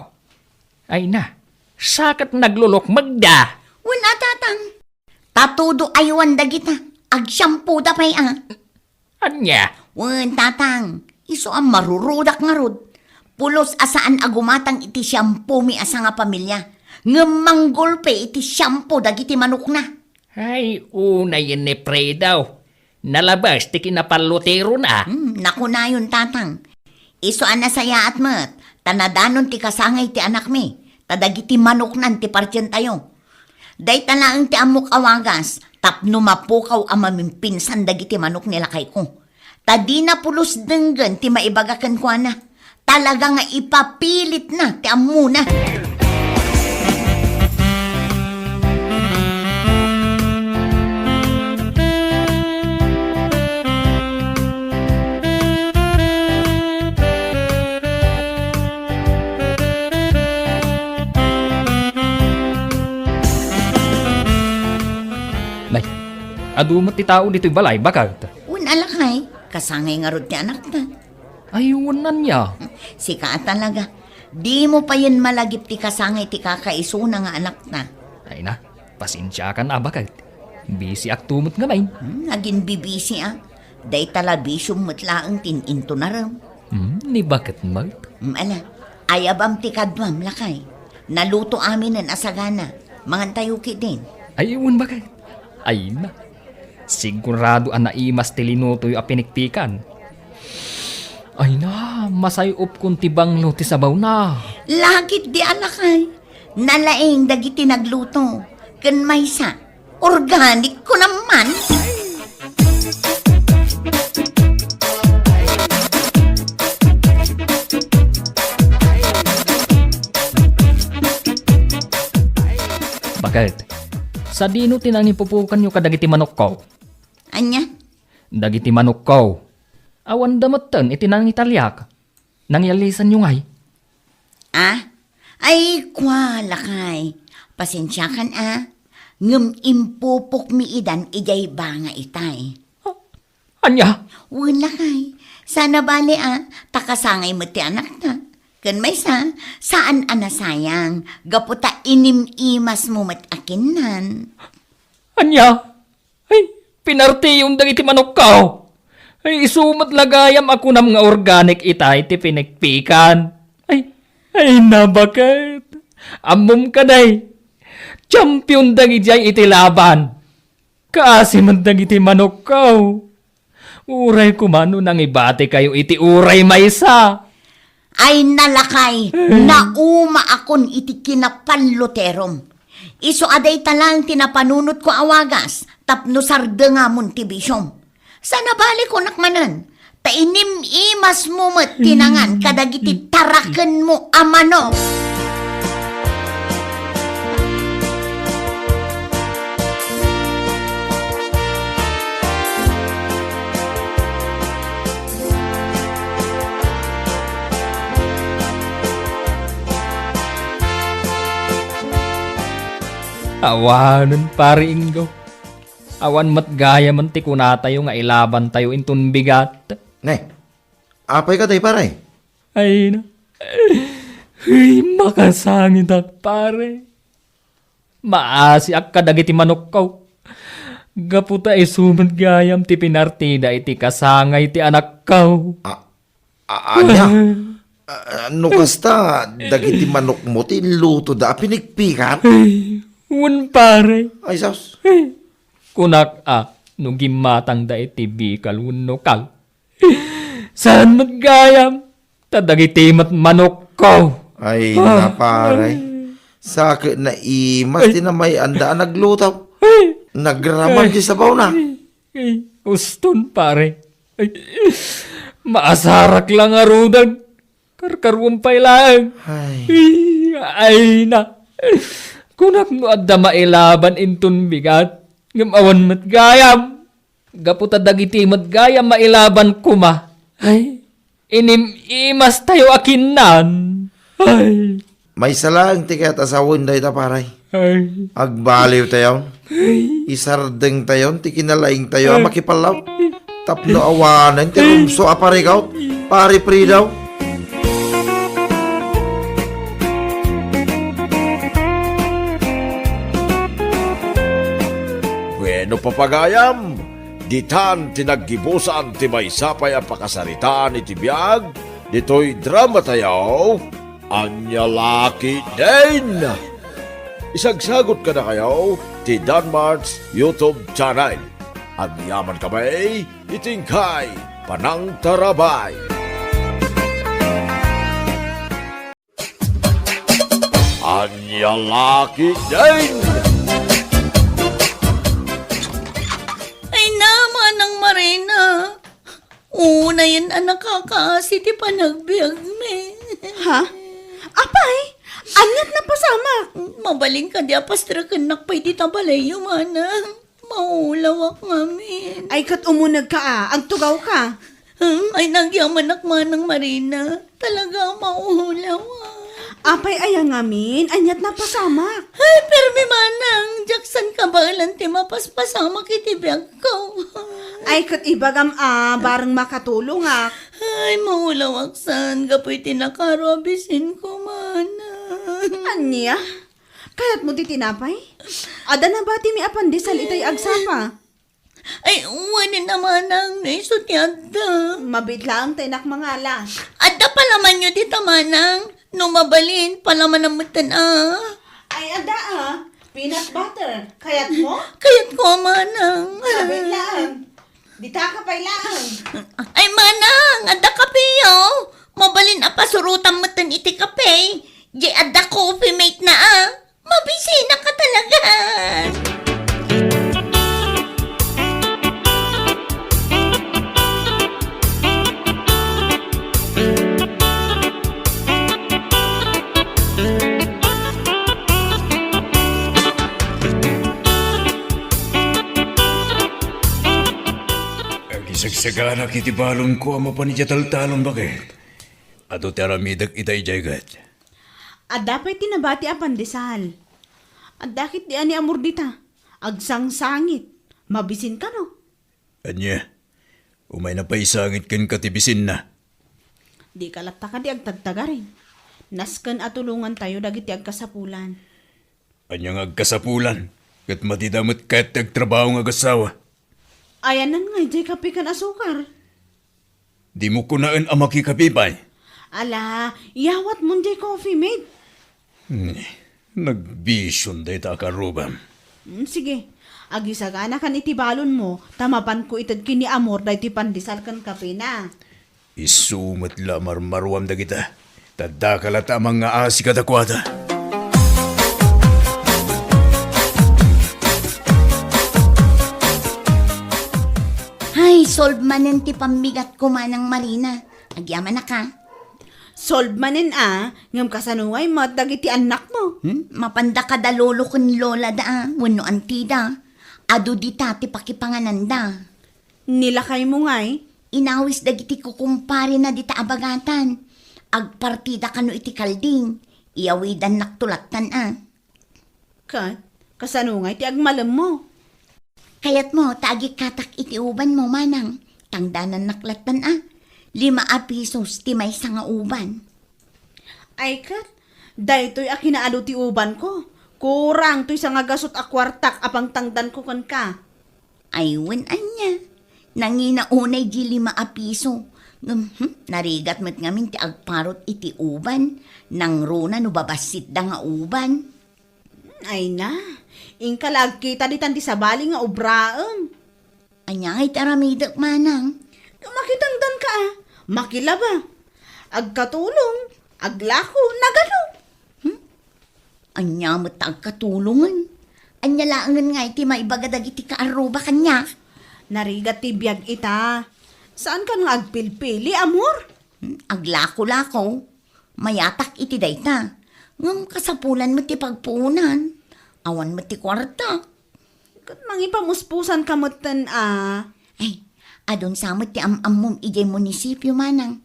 Ay na, sa ket naglulukmegda. Wen a, tatang. Ta todo aywan dagita, agsiampoda pay a. Ania? Wen, tatang, isu a marurudak ngarud. Pulos a saan a gumatang iti siampomi a sangapamilya. Ngem manggulpe iti siampo dagiti manokna. Ay, unayen ni Fredo. Nalabas ti kinapalloterona. Hmm, nakunayon, Tatang. Isu a nasayaat met, ta nadanon ti kasangay ti anakmi, ta dagiti manoknan ti partientayo. Dayta laeng ti ammok a wagas tapno mapukaw a mamimpinsan dagiti manok ni lakayko. Ta dina pulos denggen ti maibaga kenkuana. Talaga nga ipapilitna ti ammona. Nay, adu met ti tao ditoy balay, baket? Wen a lakay, kasangay ngarud ti anakta. Ay, wen ania? Sika a talaga. Dimo payen malagip ti kasangay ti kakaisuna nga anakta. Ay na, pasensiakan a, baket. Bisiakto met ngamin. Hmm, aginbibisi a. Dayta la bisiom met laeng ti in-intunarem. Hmm, ni baket met? Hmm, ala, ayabam ti kaduam, lakay. Naluto aminen a sagana. Mangantayo ketdin. Ay, wen, baket. Ay na. Sigurado a naimas ti linutoyo a pinikpikan. Ay na, masay-opkon ti banglo ti sabawna. Lakay di a lakay. Nalaing dagiti nagluto. Ken maysa, organic ko naman. Baket, sadino ti nangipupukanyo kadagiti manokko? Ania? Dagiti manokko. Awanda metten iti nangitaliak. Nangyalisanyo ngay? Ah? Ay, kua, lakay. Pasensiakan a. Ngem impupokmi idan idiay banga itay. Ania? Wen, lakay. Saan a bale a, ta kasangay met ti anakta. Ken maysa, saan a nasayang, gapu ta inim-imasmo met a kinnan. Ania? Ay, pinartiyon dagiti manokko. Ay, isu met la gayam a kunam nga organic itay ti pinikpikan. Ay, ay, na, baket. Ammom kadi, champion dagidiay iti laban. Kaasi met dagiti manokko. Uray koma no nangibatikayo iti uray maysa. Ay na lakay, nauma akon iti kinapalloterom. Isu a dayta laeng ti napanunotko a wagas tapno sardengamon ti bisiom. Saan a bale, kunak manen, ta inim-imasmo met ti nangan kadagiti tarakenmo a manok. Awanen, Pare Ingo. Awan met gayamen ti kunatayo nga ilabantayo inton bigat. Ne, apay kadi, pare? Ay na. Ay, makasangitak, pare. Maasiak kadagiti manokko. Gapu ta isu met gayam ti pinartida iti kasangay ti anakko. A-, a-, ania? A-, no kasta, dagiti manokmo ti inlutoda a pinikpikan? Ay, wen, pare. Ay, sus. Ay, kunak a, no gimmatangda iti bikal wenno kal. Saan met gayam, ta dagiti met manokko. Ay, ah, na, pare. Ay. Sa ket naimas ti namay-anda a nagluto. Ay. Nagraman ti sabawna. Ay, ay, uston, pare. Ay, maasarak la ngaruden. Karkaruam pay laeng. Ay. Ay, ay na. Kunak no adda mailaban inton bigat, ngem awan met gayam. Gapu ta dagiti met gayam mailaban koma. Ay, inim-imastayo a kinnan. Ay. Maysa laeng ti kayat a sawen dayta, pare. Ay. Agbaliwtayon. Ay. Isardengtayon ti kinalaingtayo a, ay, makipallaw. Tapno awanen ti, ay, rumso a parikot, pare Frido. Bueno, papagayam, ditan ti naggibusan ti maysa pay a pakasaritaan iti biag ditoy dramatayo, Ania La Ketdin. Isagsagut kadakayo ti Danmart's YouTube channel. Agyaman kami iti inkay panangtarabay. Ania la ketdin? Ay na, Manang Marina. Unayen a nakakaasi ti panagbiagmi. Ha? Apay? Aniat napasamak? Mabalin kadi a pastrakennak pay dita balayyo, Manang? Maulawak ngamin. Ay, ket umunegka a, agtugawka. Hmm, ay, nagyamanak, Manang Marina. Talaga a maulawak. Apay aya ngamin? Aniat napasamak? Ay, permi, Manang. Diak san kabaelan ti mapaspasamak iti biagko. Ay, ket ibagam a, bareng makatulongak. Ay, maulawak san, gapu iti nakaro a bisinko, Manang. Ania? Kayatmo ti tinapay? Adda nabatimi a pandesal itay agsapa. Ay, wen a, Manang, no isu ti adda. Mabiit laeng ta inak mangala. Adda palamanyo dita, Manang. No mabalin, palamanam metten a. Ay, adda a. Peanut butter. Kayatmo? Kayatko a, Manang. Mabiit laeng. Dita ka pay laeng. Ay, Manang, adda kapeyo. Mabalin a pasurotam metten iti kape. Di adda Coffee Mate na a. Mabisinaka talaga. Agisagsaganak iti balonko a mapan idiay taltalon, baket. Adu ti aramidek ita idiay ket. Adda pay ti nabati a pandesal. Adda ketdi a ni Amor dita. Agsangsangit. Mabisin kano? Ania? Umayna pay isangit kenka ti bisinna. Dika latta kadi agtagtagaring. Nasken a tulongantayo dagiti agkasapulan. Ania nga agkasapulan? Ket madida met kayat ti agtrabaho nga agassawa. Ayanan nga idiay kape ken asukar. Dimo kunaen a makikape pay? Ala, iyawatmon diay Coffee Mate. Hmm, nagbision dayta a karrubam. Hmm, sige, agisaganakan iti balonmo, ta mapanko ited ken ni Amor daytoy pandesal ken kapena. Isu met la a marmaruam dagita. Ta daka latta a mangngaasi kadakuada. Ay, solve manen ti pammigatko, Manang Marina. Agyamanak a. Solve manen a, ngem kasano ngay met dagiti annakmo? Hmm? Mapanda kada lolo ken lola da a, wenno anti da. Adu dita ti pakipangananda. Ni lakaymo ngay? Inawis dagiti kukumparena dita a bagatan. Agpartida kano iti kalding. Iyawidannakto lattan a. Ket, kasano ngay ti agmalemmo? Kayatmo ta agikkatak iti ubanmo, Manang. Tangdanannak lattan a. Lima a pisos ti maysa nga uban. Ay ket, daytoy a kinaadu ti ubanko. Kurang toy sangagasut a kuartak a pangtangdanko kenka. Ay, wen ania? Nangina unay di lima a piso. Ngem, hmm, narigat met ngamin ti agparut iti uban. Nangruna no babassitda nga uban. Ay na, inka la agkita ditan ti sabali nga obraem. Ania ngay ti aramidek, Manang? Makitangdanka a, makilaba. Agkatulong, aglako, nagadu. Hmm? Ania met ta agkatulongen? Ania laengen nga iti maibaga dagiti kaarruba kaniak? Narigat ti biag ita. Saankan nga agpilpili, Amor? Hmm? Aglako-lako. Mayatak iti dayta. Ngem kasapulan met ti pagpuonan. Awan met ti kuarta. Ket mangipamuspusanka metten a. Ay, adun sa met ti am-ammom idiay munisipio, Manang.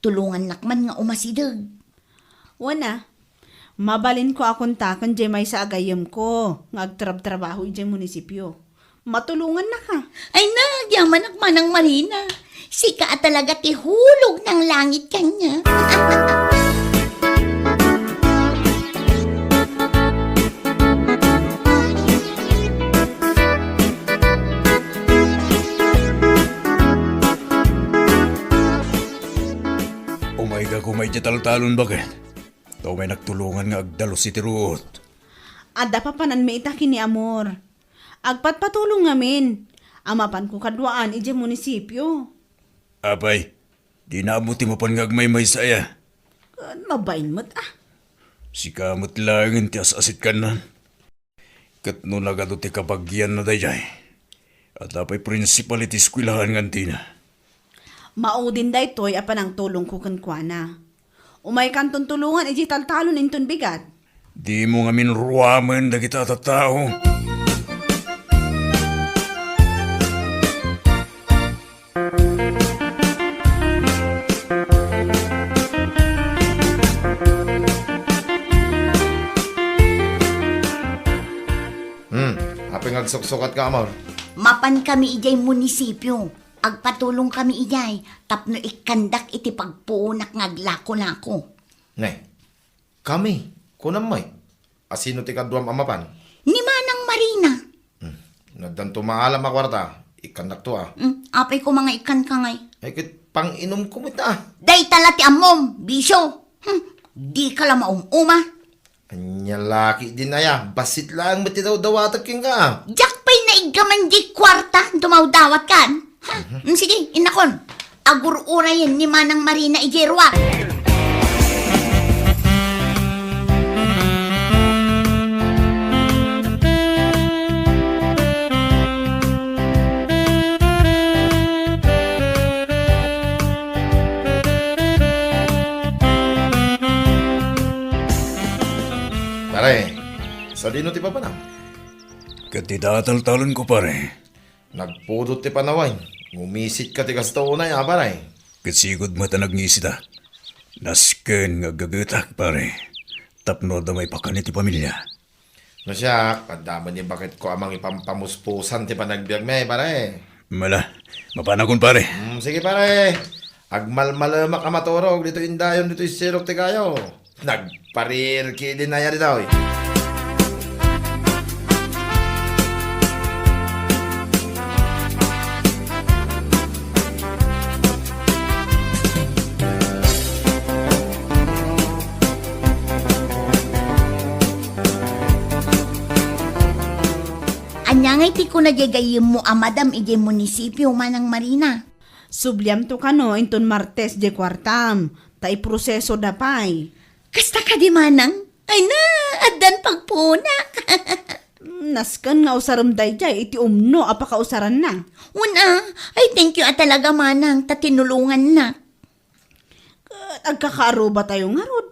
Tulongannak man nga umasideg. Wen a, mabalinko a kontaken diay maysa a gayyemko nga agtrabtrabaho idiay munisipio. Matulongannaka. Ay, nagyamanak, Manang Marina. Sika a talaga ti hulog ng langit kanya. Umayka koma idiay taltalon, baket. Ta umaynak tulongan nga agdalus iti ruot. Adda papananmi ita ken ni Amor. Agpatpatulong ngamin. a mapanko kaduaan idiay munisipio. Apay, dina ammo ti mapan nga agmaymaysa aya? Ket mabain met, ah. Sika met laengen ti as-asitkanna. Ket no nagadu ti kabagianna daydiay, adda pay prinsipal iti eskuelahan nga antina. Maudin daytoy a panangtulongko kenkuana. Umaykanton tulongan idiay taltalon inton bigat. Dimo ngamin ruamen dagita a tattao. Hmm, apay nga agsuksukatka, Amor? Mapankami idiay munisipio. Agpatulongkami idiay tapno ikkandak iti pagpuonak nga aglako-lako. Ne, kami, kunam met. Asino ti kaduam a mapan? Ni Manang Marina. Hmm. No addanto maalam a kuarta, ikkannakto, ah. Hmm, apay koma nga ikkanka ngay? Ay, ket panginumko met, ah. Dayta la ti ammom, bisio. Hmm, dika la maum-uma. Ania la ketdin aya, bassit laeng met ti dawdawatek kenka, ah. Diak pay naiggaman diay kuarta, dumawdawatkan. Ha? Mhm. Hmm, sige, innakon. Agur-urayen ni Manang Marina idiay ruar. Pare, sadino ti papanam? Ket ti dataltalonko, pare. Nagpudot ti panawen. Ngumisitka ti kasta unay, a, pare. Ket sigud met a nagngisita. Nasken nga aggagetak, pare. Tapno adda maipakan iti pamilya. No siak, adda met ni baketko a mangipampamuspusan ti panagbiagmi, pare. Mala, mapanakon, pare. Hmm, sige, pare. Agmalmalemak a maturog ditoy indayon ditoy silok ti kayo. Nagparir ketdin aya ditoy. Ania ngay ti kuna diay gayyemmo a madam idiay munisipio, Manang Marina? Subliamto kano inton Martes diay kuartam, ta iprosesoda pay. Kasta kadi, Manang? Ay na, addan pagpuonak. Nasken nga usarem daydiay iti umno a pakausaranna. Wen a, ay thank you a talaga, Manang, ta tinulongannak. Ket agkakaarubatayo ngarud.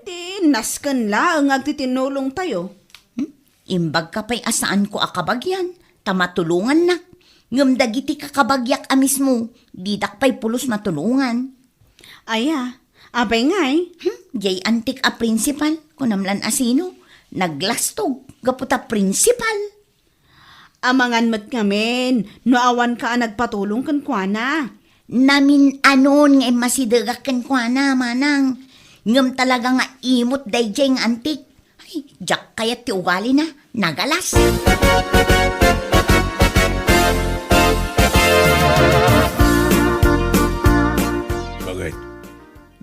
Idi nasken laeng nga agtitinulongtayo. Hmm? Imbagka pay a saanko a kabagian, ta matulongannak. Ngem dagiti kakabagiak a mismo, didak pay pulos matulongan. Aya, apay ngay? Hmm, diay antik a prinsipal, kunam lan a sino? Naglastog, gapu ta prinsipal. Amangan met ngamin no awanka a nagpatulong kenkuana. Namin-anon nga immasidegak kenkuana, Manang. Ngem talaga nga imot daydiay nga antik. Ay, diak kayat ti ugalina. Nagalas. Bakit?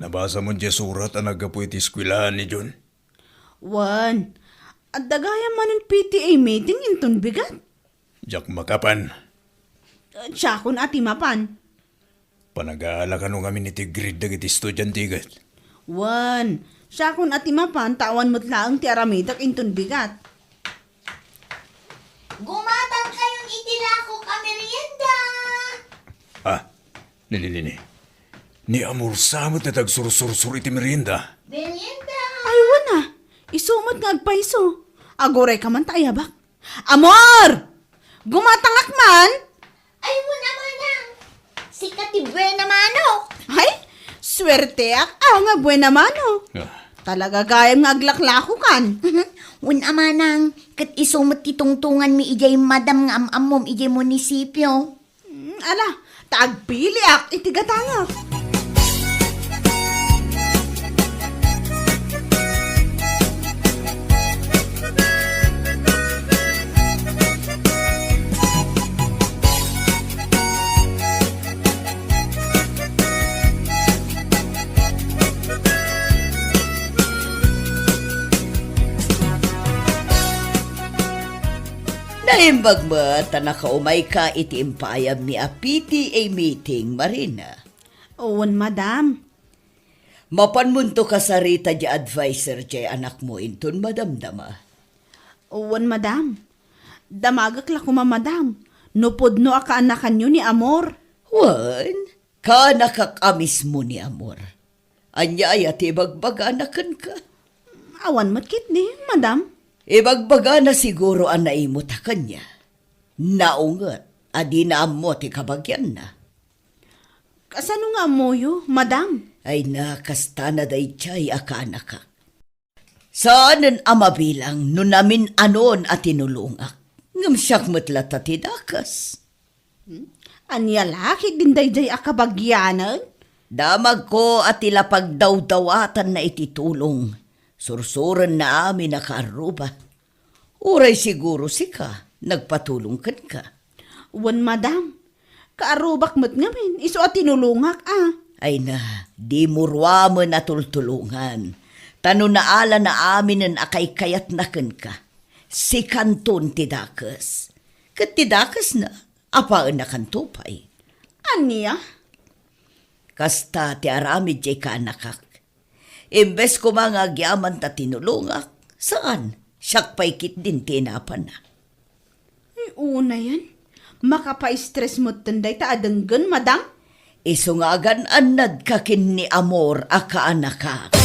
Nabasam diay surat a naggapu iti eskuelahan ni Jun? Wen, adda gayam manen P T A meeting inton bigat. Diak makapan. Siakon a ti mapan. Panagaala kano ngamin iti grade dagiti estudiante ket? Wen, siakon a ti mapan ta awan met laeng ti aramidek inton bigat. Gumatang kayon iti lakok a merienda. Ah, nini, nini. Ni Amor sa met ti agsursursur iti merienda. Merienda. Ay, wen a. Isu met nga agpayso. Agurayka man ta ayabak. Amor! Gumatangak man! Ay, wen a, Manang. Sika ti buena mano. Ay, suerteak a nga buena mano. Ah. Talaga gayam nga aglaklakokan. Wen a, Manang, ket isu met ti tungtonganmi idiay madam nga am-ammom idiay munisipio. Mm, ala, ta agpiliak iti gatangak. Naimbag met ta nakaumayka iti impaayammi a P T A meeting, Marina. Wen, madam. Mapanmonto kasarita diay adviser diay anakmo inton madamdama. Wen, madam. Damagek la koma, madam, no pudno a kaanakanyo ni Amor. Wen, kaanakak a mismo ni Amor. Ania aya ti ibagbagana kenka? Awan met ketdi, madam. Ibagbagana siguro a naimota kaniak. Naunget a dina ammo ti kabagianna. Kasano nga ammoyo, madam? Ay na, kastana daydiay a kaanakak. Saanen a mabilang no namin-anon a tinulongak. Ngem siak met latta ti dakes. Hmm? Ania la ketdin daydiay a kabagianen? Damagko a ti la pagdawdawatanna iti tulong. Sursurenna amin a kaarruba. Uray siguro sika, nagpatulong kenka. Wen, madam. Kaarrubak met ngamin, isu a tinulongak, a. Ay na, dimo ruamen a tultulongan. Ta no naalana aminen a kaykayatna kenka, sikanton ti dakes. Ket ti dakesna, apaennakanto pay. Ania? Kasta ti aramid diay kaanakak. Imbes koma nga agyaman ta tinulongak, saan, siak pay ketdin ti inapanna. Ay, unayen. Makapaistres metten dayta a denggen, madam. Isu nga agan-annadka ken ni Amor a kaanakak.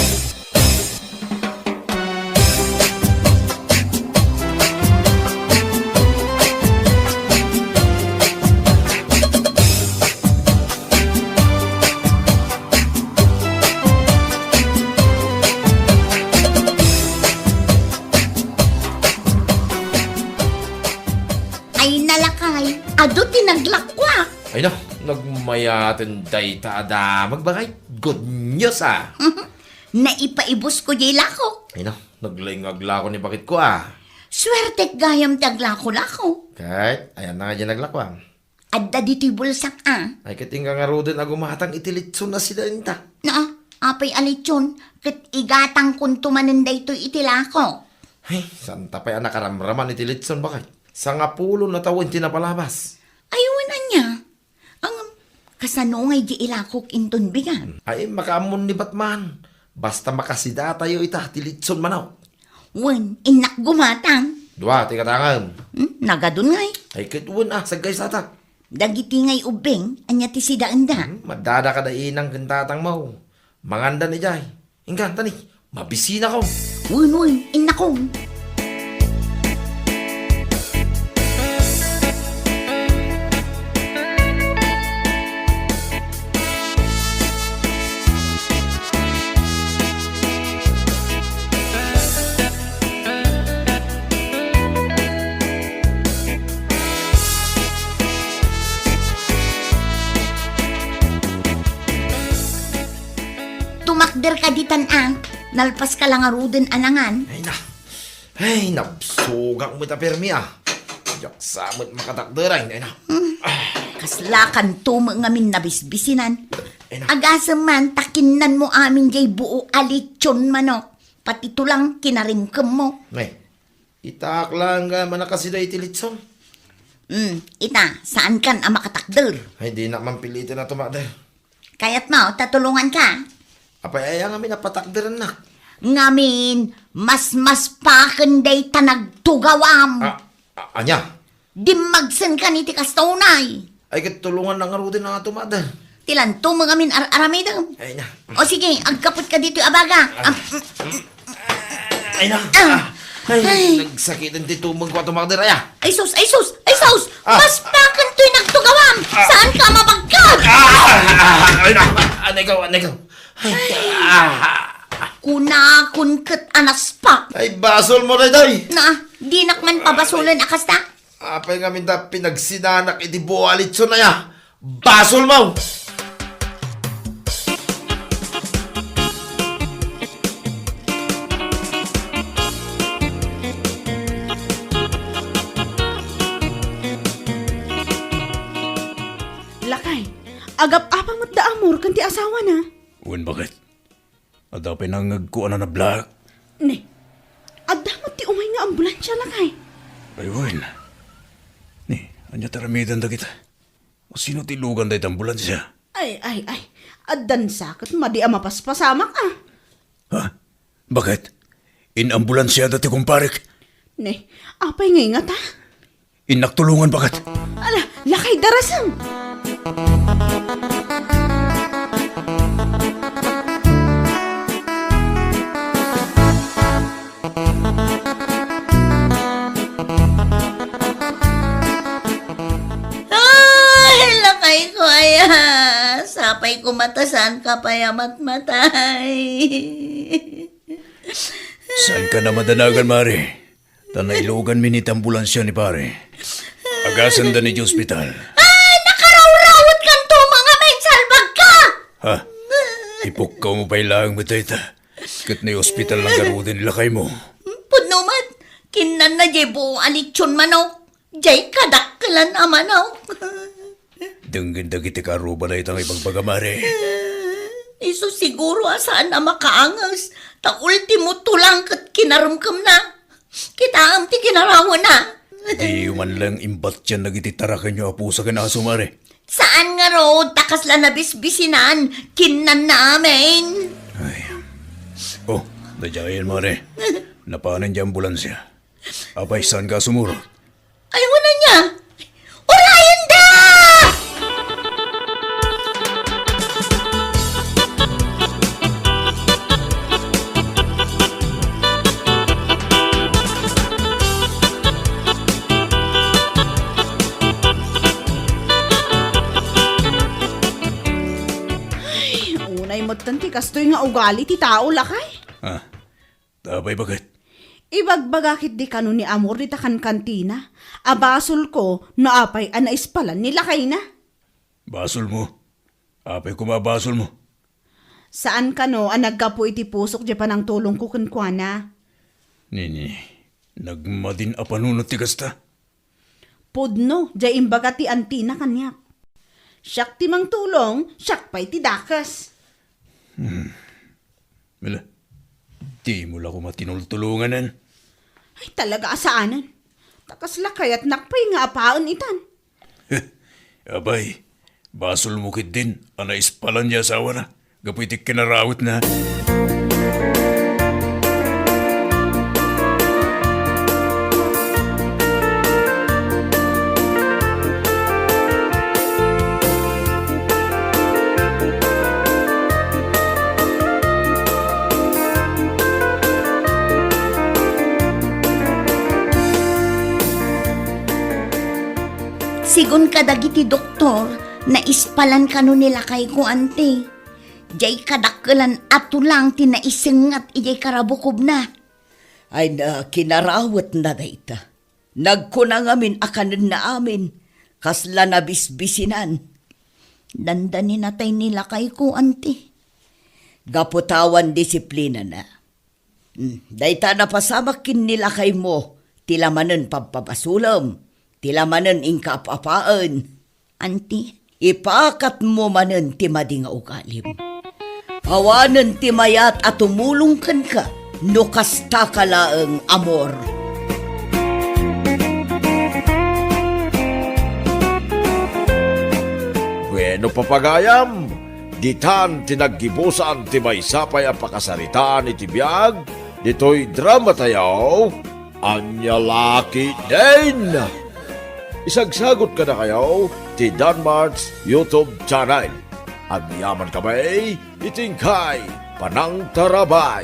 Ay, nalakay, adu ti naglakuak. Ay na, nagmayaten dayta a damag, bakay. Good news, a. Naipaibus ko diay lakok. Ay na, naglaing nga aglako ni bakit ko, a. Suertek gayam ti aglako-lako. Ket, ayan na nga diay naglako, a. Adda ditoy bulsak, a. Ay, ket inka ngaruden a gumatang iti litson a sidaenta. Na, apay a litson, ket igatangkonto manen daytoy iti lako. Ay, santa pay a nakaramraman iti litson, bakay. Sangapulo na tawen ti napalabas. Ay, wen ania? Ngem, kasano ngay diay ilakok inton bigat? Ay, makaammon ni Batman. Basta makasidatayo ita ti litson manok. Wen, innak gumatang. Dua ti katangem. Hmm, nagadun ngay. Ay, ket wen a, saggaysata. Dagiti ngay ubbing, ania ti sidaenda? Hmm, madada kada inang ken tatangmo. Manganda idiay. Inka, tani, mabisinakon. Wen, wen, innakon. Tumakder ka ditan a, nalpas ka la ngaruden a nangan. Ay na. Ay, nabsogak met a permi a. Diak sa met makatakder, ay, ay na. Hmm. Kaslakanto met ngamin nabisbisinan. Ay na. Agasem man, ta kinnanmo amin diay buo a litson manok. Pati tulang kinarimkemmo. Ay, itak lang nga manakasida iti litson. Hmm, ita, saankan a makatakder. Ay, dinak man piliten a tumakder. Kayatmo, ta tulonganka. Apay, aya ngamin a patakderennak? Ngamin, masmaspaken dayta nagtugawam. A, a, ania? Dimmagsenkan iti kasta unay. Ay, ket tulongannak ngaruden a tumakder. Ti lanto met ngamin ar-aramidem. Ay, na. O sige, agkapetka ditoy a baga. Ah. Am, Ay na. Ah. Ah. Ay, ay. Nagsakiten ti tumengko a tumakder, aya. Ay sus, ay sus, ay sus! Ah. Maspaken toy nagtugawam! Ah. Saanka a mabagkag? Ah! Ah! Ay na. Anay ka, anay ka. Ay. Ay. Ah. Kunakon ket a naspak. Ay, basolmo daytoy. Na, dinak man pabasolen a kasta. Apay ngamin ta pinagsinanak iti buo a litson aya? Basolmo! Lakay, agap-apa met da Amor ken ti asawana? Wen, baket. Adda pay nangngegko a nanablaek. Ne, adda met ti umay nga ambulansya, lakay. Ay, wen. Taramidan dagita. Sino ti ilugan dayta ambulansia? Ay, ay, ay. Addan sa ket madi a mapaspasamak, a. Ha? Baket? Inambulansiada ti kumparek? Ne, apay nga ingata? Innak tulongan, baket. Ala, lakay darasem. Ay, lakay ko aya. Sapay ko matasan ka pay a matmatay. Saan ka na madanagan, Mare? Ta nailugan mi ni ambulansia ni Pare. Agasanda ni ospital. Ay, nakarawrawet kanto, mga mensalbag ka! Ha? Ipukkaw mo pay laeng met dayta. Ket ni ospital lang garuden ni lakay mo. Pudno met, kinnanna jay buo a litson manok. Jay kadakkelan a manok. Denggen dagiti kaarruba dayta nga ibagbaga, Mare. Isu siguro a saan a makaanges, ta ultimo tulang ket kinaremkemna. Kitaem ti kinarawana. Diyo man lang imbatian dagiti tarakenyo a pusa ken aso, Mare. Saan ngarud ta kasla nabisbisinan, kinnanna amin. Ay. Oh, daydiayen, Mare. Napanen ti ambulansia. Apay, saan ka sumurot? Ay, wala niya. Urayen da! Ay, unay metten ti kastoy nga ugali ti tao, lakay. Ah, Apay, baket? Ibagbaga ketdi kano ni Amor dita kankantina a basolko no apay a naispalan ni lakayna. Basolmo? Apay koma a basolmo? Saan kano a naggapu iti pusok diay panangtulongko kenkuana? Nini, nagmadin a panunot ti kasta? Pudno, diay imbaga ti antina kaniak. Siak ti mangtulong, siak pay ti dakes. Hmm. Ala, dimo la koma tinultulonganen. Ay, talaga a saanen. Ta kasla kayatnak pay nga apaen itan. Apay, basolmo ketdin a naispalan ti asawana gapu iti kinarawetna. Sigun kadagiti doktor, naispalan kano ni lakayko, anti. Diay kadakkelan a tulang ti naisengngat idiay karabukobna. Ay, na, kinarawetna dayta. Nagkuna ngamin a kanenna amin, kasla nabisbisinan. Dandani natay ni lakayko, anti. Gapu ta awan disiplinana. Hmm, dayta napasamak ken ni lakaymo, ti la manen pabpabasolem, ti la manen inkaap-apaen. Anti, ipakatmo manen ti madi nga ugalim. Awanen ti mayat a tumulong kenka no kastaka laeng, Amor. Bueno, papagayam, ditan ti naggibusan ti maysa pay a pakasaritaan iti biag ditoy dramatayo. Ania la ketdin? Isagsagot kadakayo ti Danmart's YouTube channel. Agyaman kami iti inkay panangtarabay.